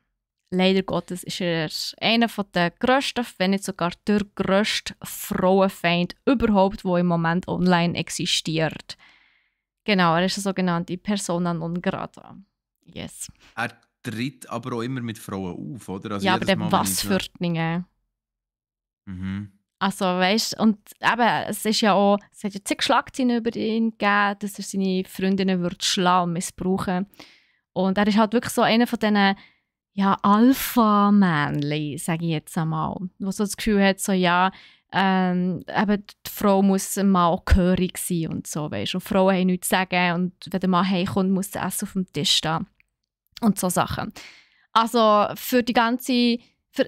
Leider Gottes ist er einer der grössten, wenn nicht sogar der grösste Frauenfeind überhaupt, der im Moment online existiert. Genau, er ist eine sogenannte Persona non grata. Yes. Er tritt aber auch immer mit Frauen auf, oder? Also ja, aber dann was für Dinge. Mhm. Also, weißt du, und eben, es hat ja zig Schlagzeilen über ihn gegeben, dass er seine Freundinnen schlagen und missbrauchen. Und er ist halt wirklich so einer von diesen Alpha-Männchen, sage ich jetzt einmal, wo so das Gefühl hat, so eben die Frau muss mal auch gehörig sein und so, weißt. Und Frauen haben nichts zu sagen und wenn der Mann heimkommt, muss das Essen auf dem Tisch stehen und so Sachen. Also für die ganze,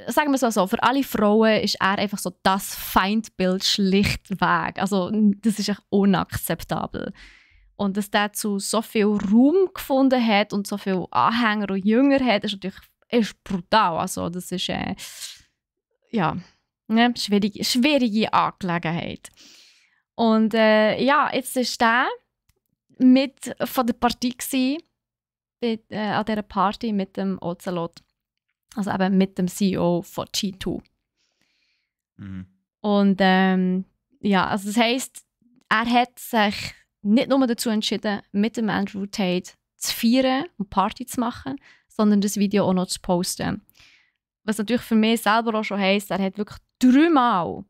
sagen wir es so, für alle Frauen ist er einfach so das Feindbild schlichtweg. Also das ist echt unakzeptabel. Und dass der zu so viel Raum gefunden hat und so viele Anhänger und Jünger hat, ist natürlich brutal. Also das ist eine schwierige Angelegenheit. Und jetzt war der mit von der Partie gewesen, an dieser Party mit dem Ocelot. Also eben mit dem CEO von G2. Mhm. Und also das heisst, er hat sich nicht nur dazu entschieden, mit dem Andrew Tate zu feiern und Party zu machen, sondern das Video auch noch zu posten. Was natürlich für mich selber auch schon heisst, er hat wirklich 3-mal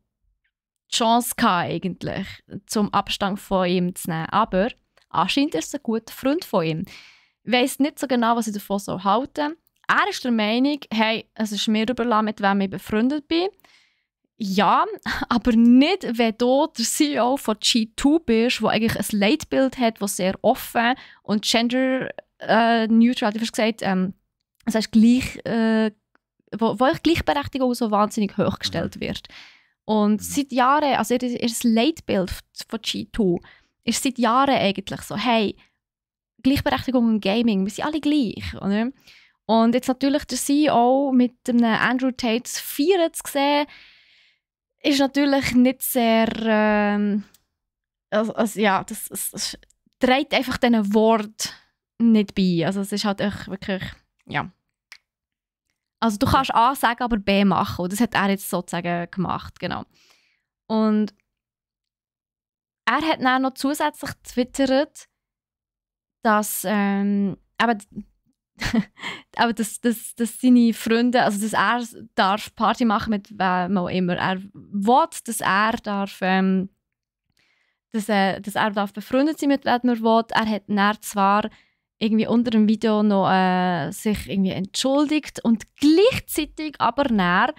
die Chance gehabt, eigentlich, zum Abstand von ihm zu nehmen. Aber anscheinend ist es ein guter Freund von ihm. Ich weiss nicht so genau, was ich davon so halte. Er ist der Meinung, hey, es ist mir überlassen, mit wem ich befreundet bin. Ja, aber nicht, wenn du der CEO von G2 bist, der eigentlich ein Leitbild hat, das sehr offen und gender-neutral, du hast gesagt, das heißt gleich, wo Gleichberechtigung so wahnsinnig hochgestellt wird. Und seit Jahren, also ihr Leitbild von G2 ist seit Jahren eigentlich so, hey, Gleichberechtigung im Gaming, wir sind alle gleich, oder? Und jetzt natürlich der CEO mit einem Andrew Tate feiern zu sehen, ist natürlich nicht sehr, ja, das trägt einfach diesen Wort nicht bei. Also es ist halt echt wirklich, ja. Also du kannst A sagen, aber B machen. Und das hat er jetzt sozusagen gemacht, genau. Und er hat dann noch zusätzlich getwittert, dass aber dass seine Freunde, also dass er darf Party machen mit wem auch immer er will, dass er darf dass er darf befreundet sein mit wem er will. Er hat dann zwar irgendwie unter dem Video noch sich irgendwie entschuldigt und gleichzeitig aber dann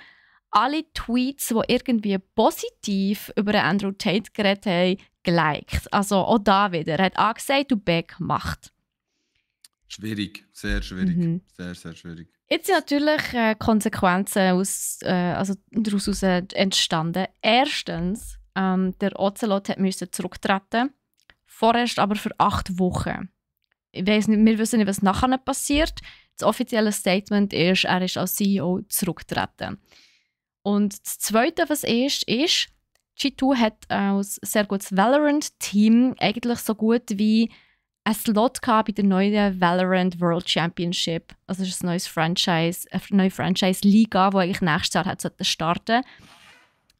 alle Tweets, die irgendwie positiv über Andrew Tate geredet haben, geliked. Also auch da wieder. Er hat angesagt und B gemacht. Schwierig, sehr schwierig. Sehr, sehr schwierig. Jetzt sind natürlich Konsequenzen daraus entstanden. Erstens, der Ocelot musste zurücktreten. Vorerst aber für 8 Wochen. Ich weiss nicht, wir wissen nicht, was nachher passiert. Das offizielle Statement ist, er ist als CEO zurückgetreten. Und das Zweite, was ist, G2 hat ein sehr gutes Valorant-Team eigentlich so gut wie ein Slot bei der neuen Valorant World Championship. Also es ist ein neues Franchise, eine neue Franchise-Liga, die eigentlich nächstes Jahr starten.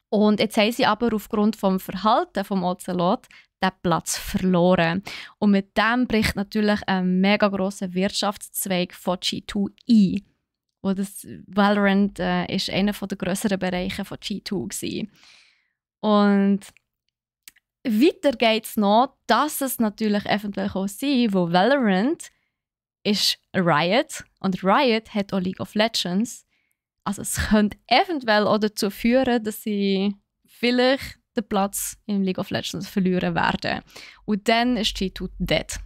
Und jetzt haben sie aber aufgrund des Verhaltens vom Ocelot den Platz verloren. Und mit dem bricht natürlich ein mega grosser Wirtschaftszweig von G2 ein. Und das Valorant ist einer der grösseren Bereiche von G2 gewesen. Und weiter geht es noch, dass es natürlich eventuell auch sein, wo Valorant ist Riot und Riot hat auch League of Legends. Also es könnte eventuell auch dazu führen, dass sie vielleicht den Platz in League of Legends verlieren werden. Und dann ist G2 dead.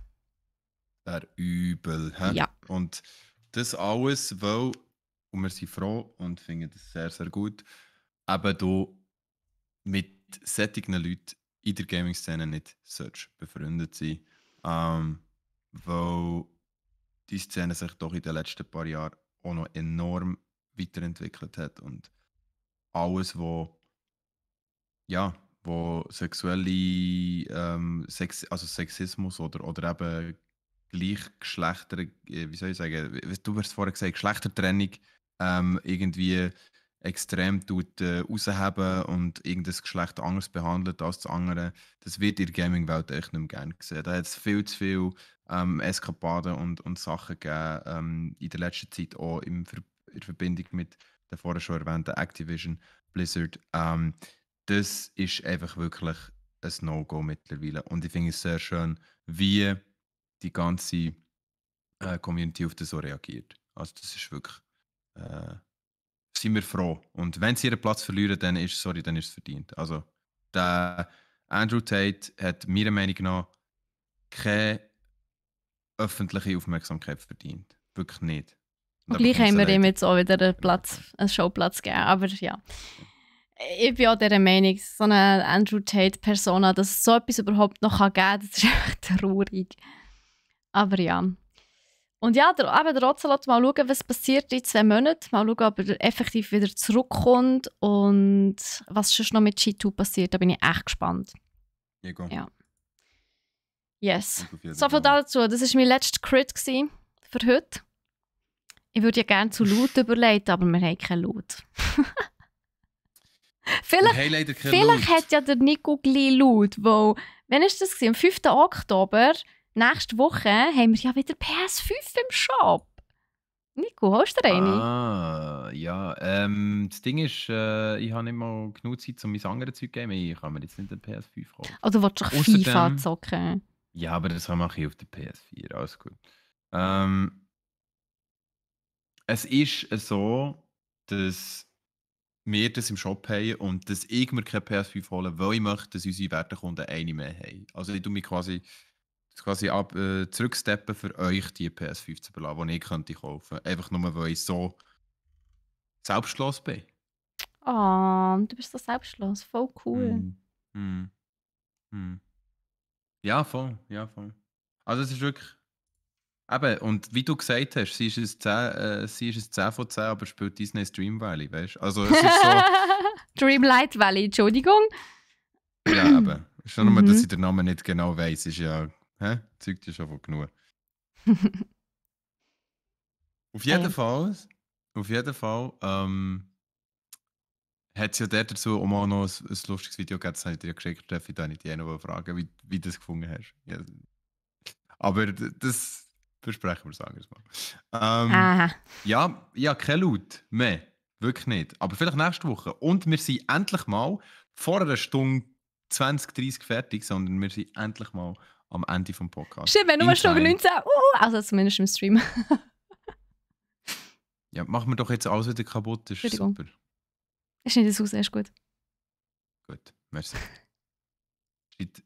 Wäre übel. He? Ja. Und das alles, weil, und wir sind froh und finden das sehr, sehr gut, eben du mit solchen Leuten in der Gaming-Szene nicht befreundet sein, weil die Szene sich doch in den letzten paar Jahren auch noch enorm weiterentwickelt hat und alles, wo sexuelle also Sexismus oder eben Gleichgeschlechter, wie soll ich sagen, du hast vorhin gesagt, Geschlechtertrennung irgendwie extrem rausheben und irgendein Geschlecht anders behandelt als das andere, das wird in der Gaming-Welt echt nicht mehr gerne gesehen. Da hat es viel zu viel Eskapaden und Sachen gegeben, in der letzten Zeit auch in Verbindung mit der vorher schon erwähnten Activision Blizzard. Das ist einfach wirklich ein No-Go mittlerweile. Und ich finde es sehr schön, wie die ganze Community auf das so reagiert. Also das ist wirklich... sind wir froh. Und wenn sie ihren Platz verlieren, dann ist es verdient. Also der Andrew Tate hat meiner Meinung nach keine öffentliche Aufmerksamkeit verdient. Wirklich nicht. Und gleich haben wir ihm jetzt auch wieder einen Showplatz gegeben. Aber ja. Ich bin auch dieser Meinung, so eine Andrew Tate-Persona, dass es so etwas überhaupt noch geben kann, das ist einfach traurig. Aber ja. Und ja, der Ocelot, mal schauen, was passiert in 2 Monaten. Mal schauen, ob er effektiv wieder zurückkommt und was schon noch mit G2 passiert. Da bin ich echt gespannt. Ja. Yes. So viel dazu. Das war mein letzter Crit für heute. Ich würde ja gerne zu Loot überleiten, aber wir haben keinen Loot. Vielleicht hat ja der Nico gleich Loot, weil, wann ist das? Am 5. Oktober, nächste Woche, haben wir ja wieder PS5 im Shop. Nico, hast du eine? Ja. Das Ding ist, ich habe nicht mal genug Zeit, um mein anderes Zeug zu geben. Ich kann mir jetzt nicht den PS5 kaufen. Oder willst du doch FIFA zocken? Ja, aber das mache ich auf der PS4. Alles gut. Es ist so, dass wir das im Shop haben und dass ich mir keine PS5 holen, weil ich möchte, dass unsere Wertekunden eine mehr haben. Also ich tue mich quasi zurücksteppen, für euch die PS5 zu belassen, die ich könnte kaufen. Einfach nur, weil ich so selbstlos bin. Oh, du bist so selbstlos. Voll cool. Ja, voll. Ja, voll. Also es ist wirklich... Eben, und wie du gesagt hast, sie ist ein 10 von 10, aber spielt Disney's Dream Valley, weißt du? Also es ist so... Dreamlight Valley, Entschuldigung. Ja, eben. Schon nur, dass Mhm. ich den Namen nicht genau weiss, ist ja... Zeugt ja schon von genug. Auf jeden Ey. Fall... hat es ja der dazu auch mal noch ein lustiges Video gegeben, das habe ich dir ja geschickt, Steffi, da habe ich dich noch fragen, wie du das gefunden hast. Ja, aber das besprechen wir, sagen wir es mal. Aha. Ja, kein Laut mehr. Wirklich nicht. Aber vielleicht nächste Woche. Und wir sind endlich mal vor einer Stunde 20, 30 fertig, sondern wir sind endlich mal am Ende vom Podcast. Stimmt, wenn nur In Stunde time. 19. Also zumindest im Stream. Ja, machen wir doch jetzt alles wieder kaputt. Das ist Entschuldigung. super. Ist nicht das Haus, ist gut. Gut, merci.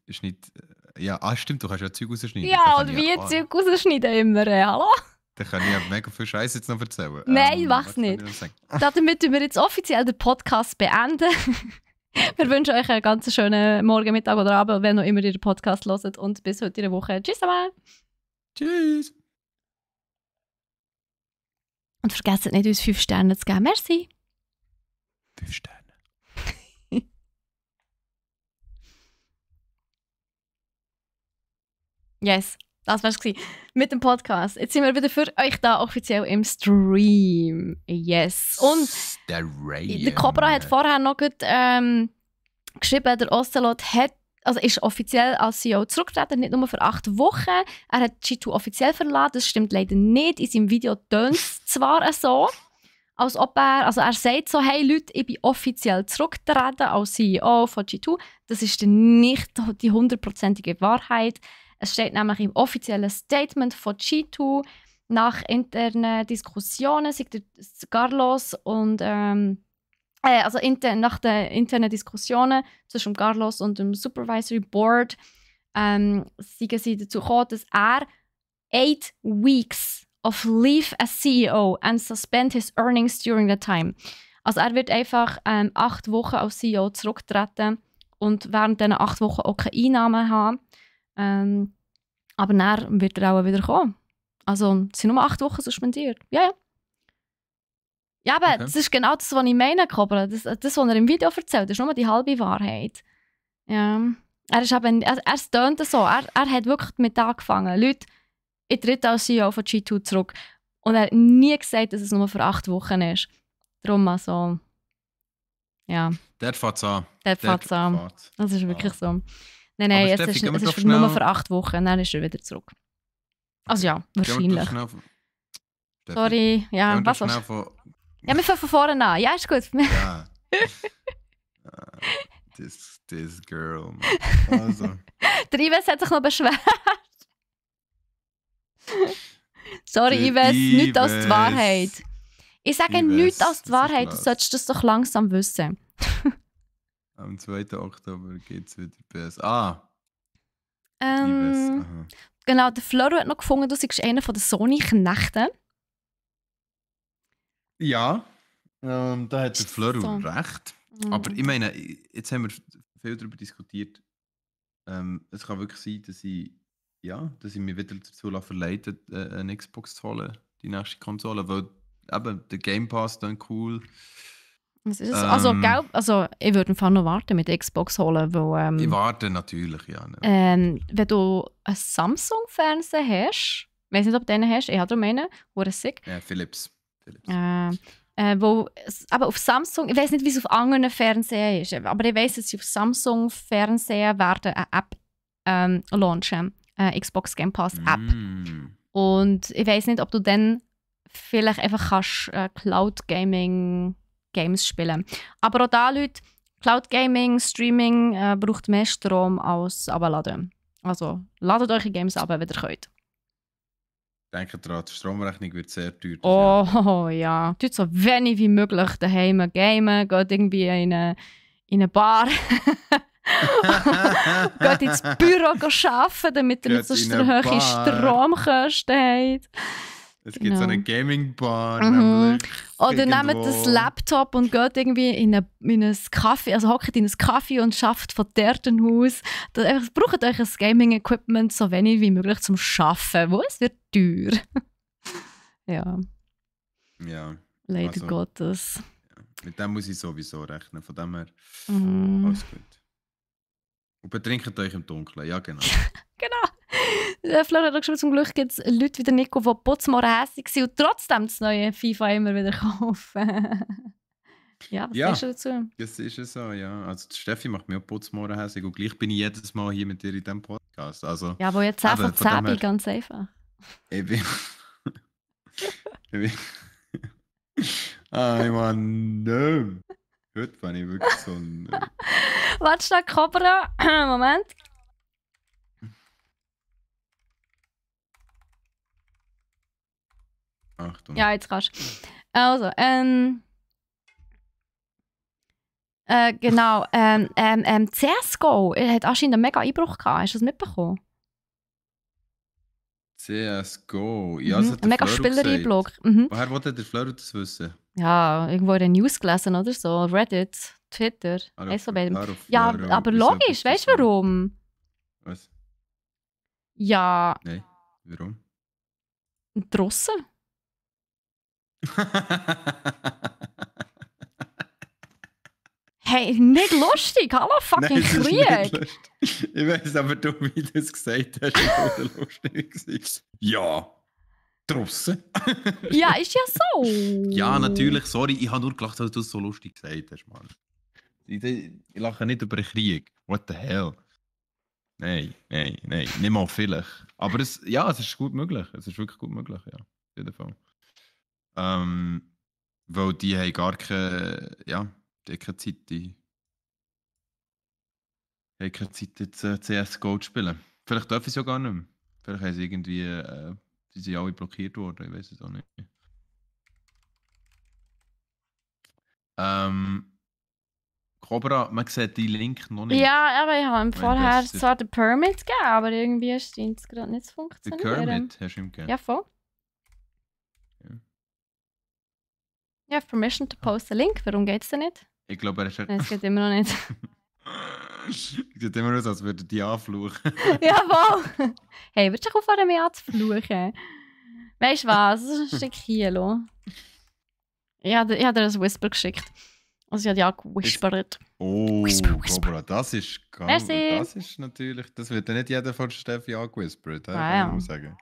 Ist nicht, stimmt, du kannst ja Zeug rausschneiden. Ja, und wie Zeug rausschneiden immer, hallo? Da kann ich ja mega viel Scheiß jetzt noch erzählen. Nein, mach's was kann nicht. ich noch sagen? Damit wir jetzt offiziell den Podcast beenden. Wir wünschen euch einen ganz schönen Morgen, Mittag oder Abend, wenn noch immer ihr den Podcast hört. Und bis heute in der Woche. Tschüss zusammen. Tschüss. Und vergesst nicht, uns 5 Sterne zu geben. Merci. 5 Sterne. Yes, das war's gewesen. Mit dem Podcast. Jetzt sind wir wieder für euch da offiziell im Stream. Yes. Und der Cobra hat vorher noch gut, geschrieben, der Ocelot ist offiziell als CEO zurückgetreten, nicht nur für 8 Wochen. Er hat G2 offiziell verlassen, das stimmt leider nicht. In seinem Video tönt es zwar so, als ob er sagt so, hey Leute, ich bin offiziell zurückgetreten als CEO von G2. Das ist dann nicht die 100%ige Wahrheit. Es steht nämlich im offiziellen Statement von G2 nach internen Diskussionen, sagt der Carlos und nach den internen Diskussionen zwischen Carlos und dem Supervisory Board sind sie dazu gekommen, dass er 8 weeks of leave as CEO and suspend his earnings during the time. Also er wird einfach 8 Wochen als CEO zurücktreten und während diesen 8 Wochen auch keine Einnahmen haben. Aber dann wird er auch wieder kommen. Also es sind nur 8 Wochen suspendiert. Ja. Ja, aber okay. Das ist genau das, was ich meine, Cobra. Das, was er im Video erzählt, ist nur die halbe Wahrheit. Ja. Es tönt so. Er hat wirklich damit angefangen. Leute, ich trete als CEO von G2 zurück. Und er hat nie gesagt, dass es nur für 8 Wochen ist. Darum also, ja. Der fährt's an. Das ist wirklich so. Nein, es ist nur für 8 Wochen. Dann ist er wieder zurück. Also ja, wahrscheinlich. Sorry, ja, was war? Ja, wir fangen von vorne an. Ja, ist gut. Ja. This girl. Also. Der Ives hat sich noch beschwert. Sorry, Ives, nichts als die Wahrheit. Ich sage nichts als die Wahrheit, du solltest das doch langsam wissen. Am 2. Oktober geht es wieder besser. Genau, der Floro hat noch gefunden, du seist einer von den Sony-Knechten. Ja, da hat der Floro so recht. Aber ich meine, jetzt haben wir viel darüber diskutiert. Es kann wirklich sein, dass ich mich wieder dazu verleite, eine Xbox zu holen, die nächste Konsole, weil eben der Game Pass dann cool. Was ist es? Also, ich würde einfach noch warten mit der Xbox holen, weil... ich warte natürlich, ja. Wenn du einen Samsung-Fernseher hast, ich weiß nicht, ob du den hast, ich habe darum einen, oder sick. Ja, Philips. Aber auf Samsung, ich weiß nicht, wie es auf anderen Fernsehern ist, aber ich weiß, dass sie auf Samsung-Fernseher werden eine App launchen, eine Xbox Game Pass App. Und ich weiß nicht, ob du dann vielleicht einfach kannst Cloud Gaming Games spielen. Aber auch da, Leute, Cloud Gaming, Streaming braucht mehr Strom als abladen. Also ladet eure Games ab, wenn ihr könnt. Denkt daran, die Stromrechnung wird sehr teuer. Oh ja, tut so wenig wie möglich daheim gamen, geht irgendwie in eine Bar, geht ins Büro arbeiten, damit ihr nicht so hohe Stromkosten habt. Es gibt so eine Genau. Gaming-Bar, Mhm. nämlich Oder nehmt irgendwo. das Laptop und geht irgendwie in ein Café, also hockt in ein Café und schafft von dort aus. Braucht euch ein Gaming-Equipment so wenig wie möglich zum Arbeiten, wo es wird teuer. Ja, Ja, leider also, Gottes. ja. Mit dem muss ich sowieso rechnen. Von dem her, Mhm. alles gut. Und betrinkt euch im Dunkeln, ja genau. Genau. Flora hat auch geschrieben, zum Glück gibt es Leute wie der Nico, die putzmorgen hässig sind und trotzdem das neue FIFA immer wieder kaufen. Ja, was Ja, sagst du dazu? das ist es so, ja. Also die Steffi macht mir auch Putzmohren hässig und gleich bin ich jedes Mal hier mit dir in diesem Podcast. Also, Ja, aber jetzt 10 von eben, von 10 dem her, bin, ganz einfach. ich bin... ich bin... I want no. Heute bin ich wirklich so ein... Warte schnell, Cobra. Moment. Achtung. Ja, jetzt kannst du. Also, genau. CSGO hat anscheinend einen mega Einbruch gehabt. Hast du das mitbekommen? CSGO. Ja, das hat Ein der mega Fleur Spieler-Einbruch. gesagt. Mhm. Woher wollte der Fleur das wissen? Ja, irgendwo in der News gelesen oder so. Reddit, Twitter. Hallo, So bei dem. Fleur, Ja, Fleur, aber wieso logisch, bist du weißt du so? warum? Was? Ja, Nein, warum? draussen. Hey, nicht lustig. Hallo, fucking Nein, es ist Krieg. nicht lustig. Ich weiß aber, du, wie du es gesagt hast, ist auch lustig gewesen. Ja, draussen. Ja, ist ja so. Ja, natürlich, sorry, ich habe nur gelacht, dass du es so lustig gesagt hast, Mann. Ich lache nicht über den Krieg. What the hell? Nein, nicht mal vielleicht. Aber es ist gut möglich. Es ist wirklich gut möglich, ja. Auf jeden Fall. Weil die haben gar keine, ja, die haben keine Zeit, jetzt CSGO zu spielen. Vielleicht dürfen sie ja gar nicht mehr. Vielleicht haben sie irgendwie, sie sind alle blockiert worden, ich weiß es auch nicht. Cobra, man sieht die Link noch nicht. Ja, aber ich habe vorher besser. zwar den Permit gegeben, aber irgendwie scheint es gerade nicht zu Der funktionieren. Kermit hast du ihm gegeben? Ja, voll. Ja. Ich habe Permission to post a link. Warum geht es denn nicht? Ich glaube, er ist Nein, es geht immer noch nicht. Sieht immer aus, als würde die anfluchen. Jawohl! Hey, willst du aufhören, mich anzufluchen? Weißt du was? Schick hier, lo. Ich habe dir ein Whisper geschickt. Also ich habe ja gewispert. Oh, Whisper. Cobra, das ist Merci. Das ist natürlich, das wird ja nicht jeder von Steffi angewispert, kann Ja. ich mal sagen.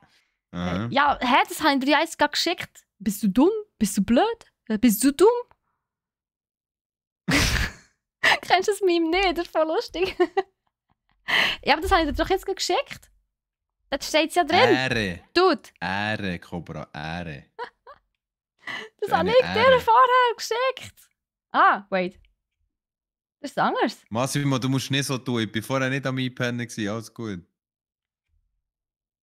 Aha. Ja, hä, das habe ich dir jetzt gerade geschickt. Bist du dumm? Bist du blöd? Bist du dumm? Kennst du das Meme nicht? Das ist voll lustig. Ja, aber das habe ich dir doch jetzt gerade geschickt. Da steht es ja drin. Ehre, Dude, Cobra, Ehre. das Deine habe ich dir Ehre. vorher geschickt. Ah, wait. Das ist anders. Massimo, du musst nicht so tun, ich war vorher nicht am Einpennen, alles gut.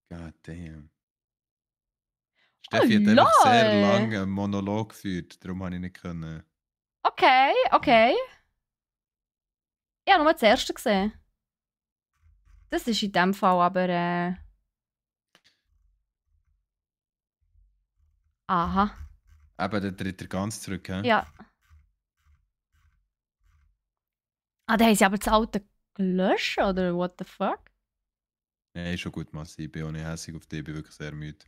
God damn. Steffi hat einfach sehr lol. lange einen Monolog geführt, darum habe ich nicht können. Okay. Ich habe nur das erste gesehen. Das ist in dem Fall aber. Aha. Eben, dann tritt er ganz zurück, hä? Ja. Ah, da haben sie aber das alte gelöscht, oder what the fuck? Nein, ist schon gut, Massi. Ich bin auch nicht hässig auf dich, ich bin wirklich sehr müde.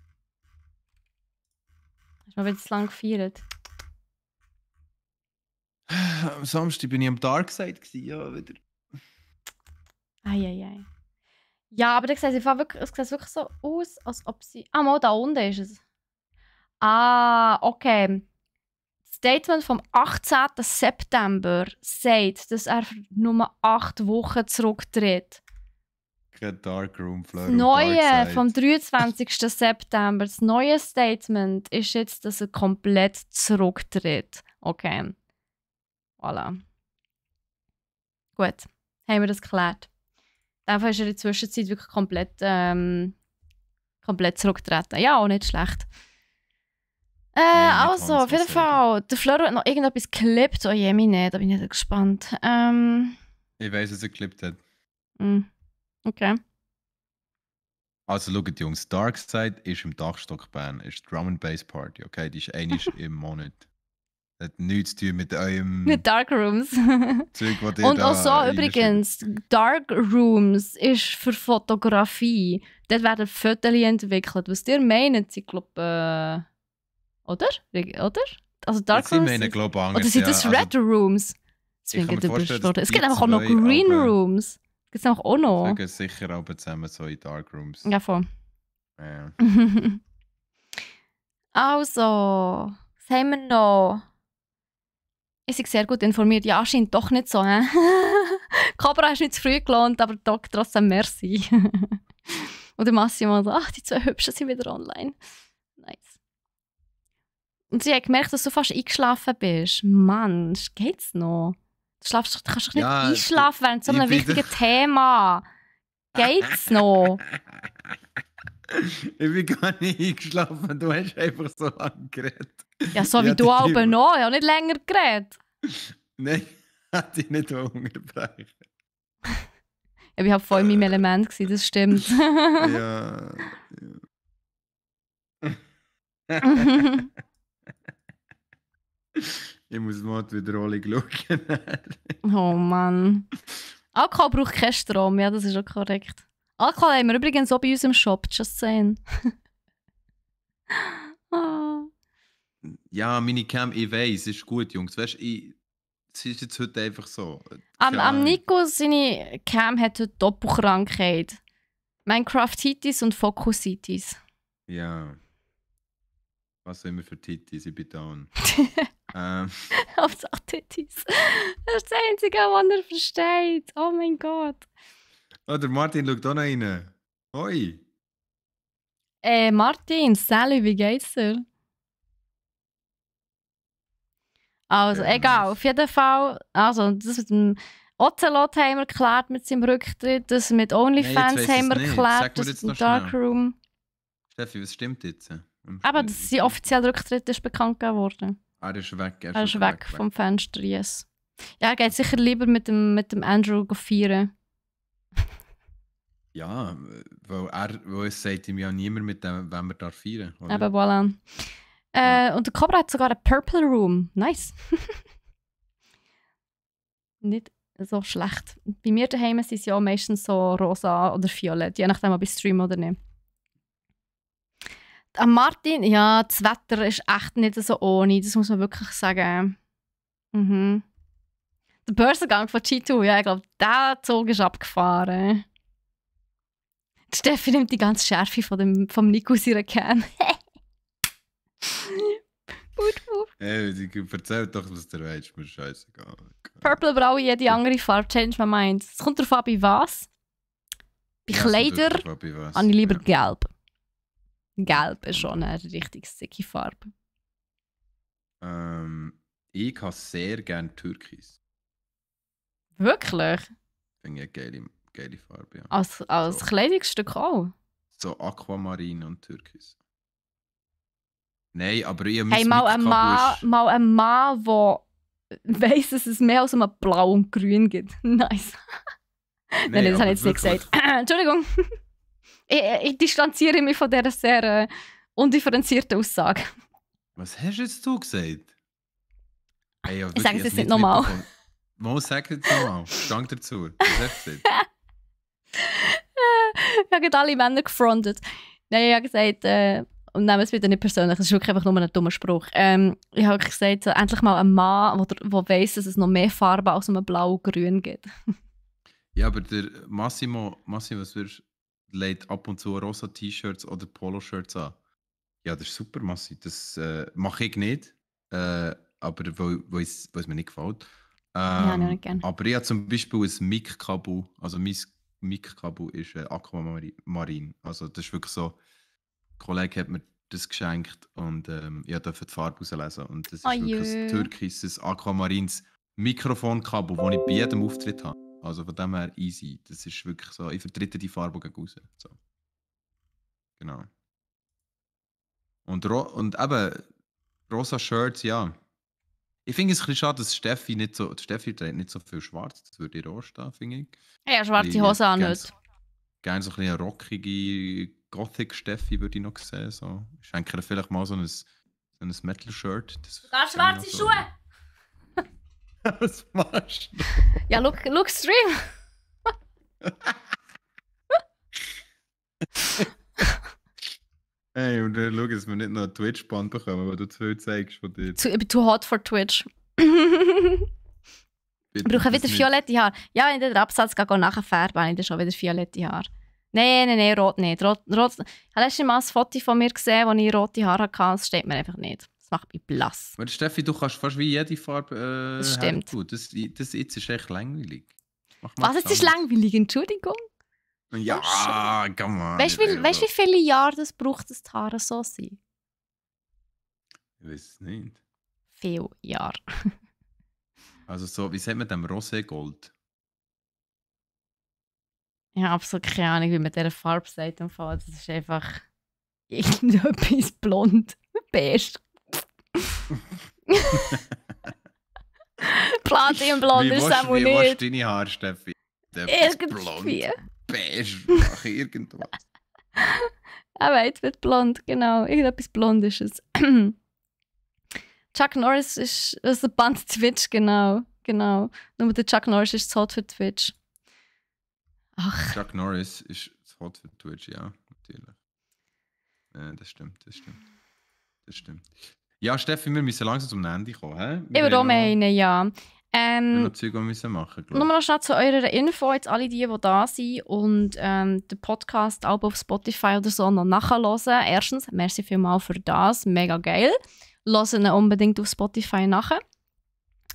Hast du mal wieder zu lange gefeiert? Am Samstag bin ich am Darkside ja, wieder. Eieiei. Ja, aber da sieht es wirklich so aus, als ob sie. Ah, mal da unten ist es. Ah, okay. Das Statement vom 18. September sagt, dass er für nur 8 Wochen zurücktritt. Kein Darkroom, Fleur. Das neue vom 23. September, das neue Statement ist jetzt, dass er komplett zurücktritt. Okay. Voilà. Gut. Haben wir das geklärt. Dafür ist er in der Zwischenzeit wirklich komplett zurückgetreten. Ja, auch nicht schlecht. Also, auf jeden Fall. Der Fleur hat noch irgendetwas geklippt. Oh je, meine, da bin ich nicht gespannt. Ich weiss, was er geklippt hat. Okay. Also schaut, Jungs, Darkside ist im Dachstock Bern, ist Drum and Bass Party, okay? Die ist einmal im Monat. Das hat nichts zu tun mit eurem Mit Dark Rooms. Zeug, was ihr Und auch da so reinschiebt. übrigens, Dark Rooms ist für Fotografie. Dort werden Fotos entwickelt. Was ihr meint, ich glaube, oder? Oder? Also Dark Sie Rooms. meinen, glaube ich, Oder sind das also, Red Rooms? Das ich kann mir vorstellen, dass Es die gibt einfach auch noch zwei Green aber- Rooms. Gibt es auch noch? Sagen sicher aber zusammen so in Dark Rooms. Ja, voll. Ja. Also, was haben wir noch? Ich bin sehr gut informiert. Ja, scheint doch nicht so. He? Cobra ist nicht zu früh gelohnt, aber Doc trotzdem merci. Und der Massimo so, ach, die zwei Hübschen sind wieder online. Nice. Und sie hat gemerkt, dass du fast eingeschlafen bist. Mann, geht's noch? Du kannst doch nicht Ja, einschlafen während so ich einem bin wichtigen Thema. Geht's noch? Ich bin gar nicht eingeschlafen, du hast einfach so lange geredet. Ja, so Ja, wie du die- auch noch. Ich habe nicht länger geredet. Nein, hätte ich nicht unterbrechen. Ich war halt voll in meinem Element, gewesen, das stimmt. Ja. Ich muss mal die Wiederholung schauen. Oh Mann. Alkohol braucht keinen Strom, ja, das ist auch korrekt. Alkohol haben wir übrigens auch bei uns im Shop, just saying. Ah. Ja, Minicam, ich weiss, ist gut, Jungs. Weißt du, es ist jetzt heute einfach so. Am Nico, seine Cam hat heute Doppelkrankheit. Minecraft-Titis und Focus-Titis. Ja. Was auch immer für Tittis, ich bin down. Hauptsache Titis. Das ist das Einzige, was er versteht. Oh mein Gott. Oh, der Martin schaut auch noch rein. Hoi. Martin, Sally, wie geht's dir? Also, Sehr egal, nice. auf jeden Fall. Also, das mit dem Ocelot haben wir geklärt mit seinem Rücktritt. Das mit OnlyFans weiss haben wir es nicht. geklärt. Sag mir Das jetzt mit noch dem Dark schnell. Room. Steffi, was stimmt jetzt? Aber dass sein offizieller Rücktritt ist bekannt worden. Er ist weg. Er ist weg vom Fenster, yes. Ja, er geht sicher lieber mit dem Andrew feiern. Ja, weil es sagt ihm ja niemand, mit dem, wenn wir da feiern. Oder? Eben, voilà. Und der Cobra hat sogar einen Purple Room. Nice. Nicht so schlecht. Bei mir daheim sind sie ja meistens so rosa oder violett, je nachdem, ob ich streame oder nicht. Am Martin, ja, das Wetter ist echt nicht so ohne, das muss man wirklich sagen. Mhm. Der Börsengang von G2, ja, ich glaube, der Zug ist abgefahren. Die Steffi nimmt die ganze Schärfe vom Nico aus ihrer Cam. Erzähl doch, was du weißt, mir scheißegal. Purple, Braun, jede andere Farbe, change my mind. Es kommt darauf an, bei was. Bei Kleider habe ich lieber gelb. Gelb ist schon eine richtig sicke Farbe. Ich habe sehr gerne Türkis. Wirklich? Finde ich eine geile Farbe, ja. Als So. Kleidungsstück auch? So Aquamarin und Türkis. Nein, aber ich habe Hey, mal ein Mann, der weiss, dass es mehr als um Blau und Grün gibt. Nice. Nein, das habe ich jetzt nicht gesagt. Entschuldigung. Ich distanziere mich von dieser sehr undifferenzierten Aussage. Was hast jetzt du gesagt? Hey, Ich sage es jetzt nicht nochmal. Mal sag es jetzt nochmal. Stand dazu. Was hast du gesagt? Ich habe gerade alle Männer gefrontet. Nein, ich habe gesagt, und nehmen es wieder nicht persönlich, das ist wirklich einfach nur ein dummer Spruch. Ich habe gesagt, endlich mal ein Mann, der weiss, dass es noch mehr Farben als um Blau und Grün gibt. Ja, aber der Massimo, was würdest legt ab und zu rosa T-Shirts oder Poloshirts an. Ja, das ist super, Massi. Das mache ich nicht. Aber weil es mir nicht gefällt. Ja, nicht gerne. Aber ich habe zum Beispiel ein Mic-Kabel. Also mein Mic-Kabel ist Aquamarin. Also das ist wirklich so. Ein Kollege hat mir das geschenkt und ich durfte die Farbe auslesen. Und das ist wirklich ein türkisches Aquamarins Mikrofonkabel, das ich bei jedem Auftritt habe. Also von dem her easy. Das ist wirklich so, ich vertrete die Farbe gegen raus. So. Genau. Und eben, rosa Shirts, ja. Ich finde es ein bisschen schade, dass Steffi trägt nicht so viel schwarz. Das würde ihr auch stehen, finde ich. Ja, schwarze Hose auch nicht. gerne so ein bisschen eine rockige Gothic-Steffi würde ich noch sehen. So. Ich schenke ihr vielleicht mal so ein Metal-Shirt. Sogar schwarze Schuhe! Was machst du? Ja, look Stream! Hey, und dann schau, dass wir nicht noch ein Twitch-Band bekommen, weil du zu viel zeigst von dir. Ich bin too hot for Twitch. Ich brauche wieder violette Haare. Ja, wenn ich den Absatz nachher färbe, habe ich dann schon wieder violette Haare. Nein, rot nicht. Rot. Ich habe letztes Mal ein Foto von mir gesehen, wo ich rote Haare hatte. Das steht mir einfach nicht. Das macht mich blass. Aber Steffi, du kannst fast wie jede Farbe Das stimmt. Das jetzt ist echt langweilig. Was, jetzt ist langweilig? Entschuldigung? Ja, komm mal. Weißt du, wie viele Jahre das braucht, dass die Haare so sind? Ich weiß es nicht. Viele Jahre. Also so, wie sagt man dem Roségold? Ich habe absolut keine Ahnung, wie man dieser Farbe sagt. Das ist einfach irgendetwas blond. Beige. Platinblond ist es auch nicht. Wie willst du deine Haare, Steffi? Irgendwie. Beige, mach irgendwas. Aber jetzt wird blond, genau. Irgendetwas blond ist es. Chuck Norris ist ein Band Twitch, genau. Nur der Chuck Norris ist zu hot für Twitch. Ach. Chuck Norris ist zu hot für Twitch, ja, natürlich. Das stimmt. Ja, Steffi, wir müssen langsam zum Ende kommen. He? Ich würde auch meinen, ja. Wir noch Zeug müssen machen, nur noch schnell zu eurer Info, jetzt alle die da sind und den Podcast auch auf Spotify oder so noch nachhören. Erstens, merci vielmals für das, mega geil. Hört ihn unbedingt auf Spotify nachher.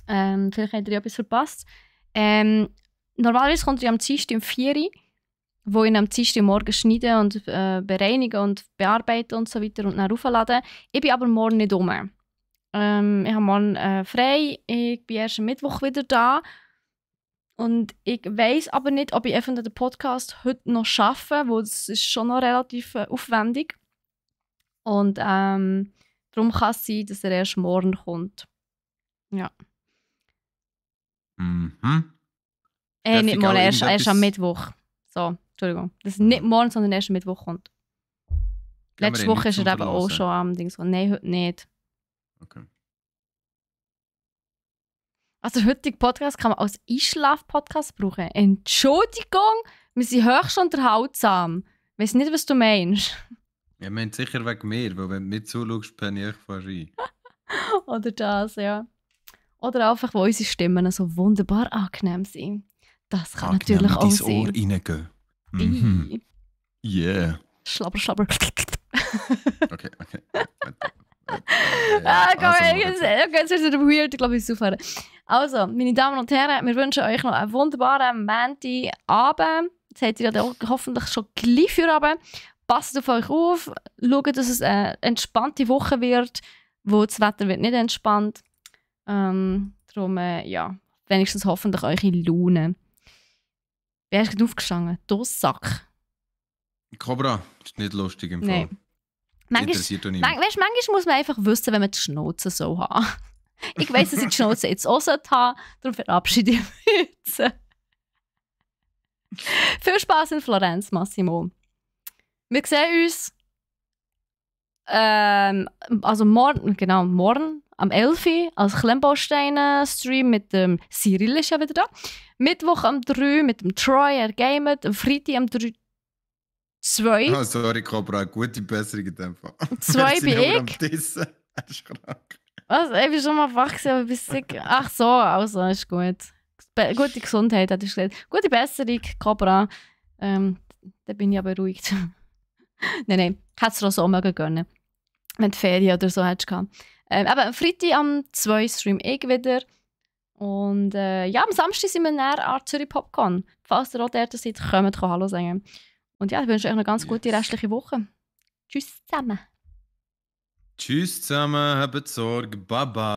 Vielleicht habt ihr ja etwas verpasst. Normalerweise kommt ihr am Dienstag um 4 Uhr, wo ich am Dienstag morgen schneide und bereinigen und bearbeiten und so weiter und dann aufladen. Ich bin aber morgen nicht rum. Ich habe morgen frei, ich bin erst am Mittwoch wieder da. Und ich weiss aber nicht, ob ich einfach den Podcast heute noch schaffe, weil es ist schon noch relativ aufwendig. Und darum kann es sein, dass er erst morgen kommt. Ja. Mhm. Nicht morgen, erst am Mittwoch. So, Entschuldigung. Dass er nicht morgen, sondern erst am Mittwoch kommt. Letzte Woche ist er eben auch schon am Ding so. Nein, heute nicht. Okay. Also der heutige Podcast kann man als Einschlaf-Podcast brauchen. Entschuldigung, wir sind höchst unterhaltsam. Ich weiss nicht, was du meinst. Ja, meint sicher wegen mir, weil wenn du mir zuschaust, penne ich fast ein. Oder das, ja. Oder einfach, wo unsere Stimmen so wunderbar angenehm sind. Das kann natürlich auch sein. Ohr reingehen. Mhm. Yeah. Schlabber. Okay. Jetzt wird es wieder weird, ich glaube, ich aufhören. Also, meine Damen und Herren, wir wünschen euch noch einen wunderbaren Montagabend. Jetzt habt ihr ja hoffentlich schon gleich für Abend. Passt auf euch auf, schaut, dass es eine entspannte Woche wird, wo das Wetter wird nicht entspannt. Darum, ja, wenigstens hoffentlich eure Laune. Wer ist gerade aufgestanden? Du Sack. Cobra, ist nicht lustig im Fall. Manchmal muss man einfach wissen, wenn man die Schnauze so haben. Ich weiss, dass ich die Schnauze jetzt auch haben sollte, darum verabschiede ich mich jetzt. Viel Spaß in Florenz, Massimo. Wir sehen uns also morgen am 11 Uhr als Klemmbausteine-Stream mit dem Cyril ist ja wieder da. Mittwoch am 3 mit dem Troy, er gamet. Am Freitag am 3 2. Oh, sorry, Cobra, gute Besserung in dem Fall. 2 bin ich. Er ist krank. Also, ich bin schon mal wach gewesen, aber bis ach so, also ist gut. Gute Gesundheit, hat er gesagt. Gute Besserung, Cobra. Da bin ich ja beruhigt. Nein, hättest du auch so mögen gönnen. Wenn du Ferien oder so hättest gehabt. Aber am Freitag am 2 stream ich wieder. Und ja, am Samstag sind wir näher an Zürich Popcorn. Falls ihr auch dort seid, kommt Hallo sagen. Und ja, ich wünsche euch eine ganz gute restliche Woche. Tschüss zusammen. Tschüss zusammen, habt Sorge, Baba.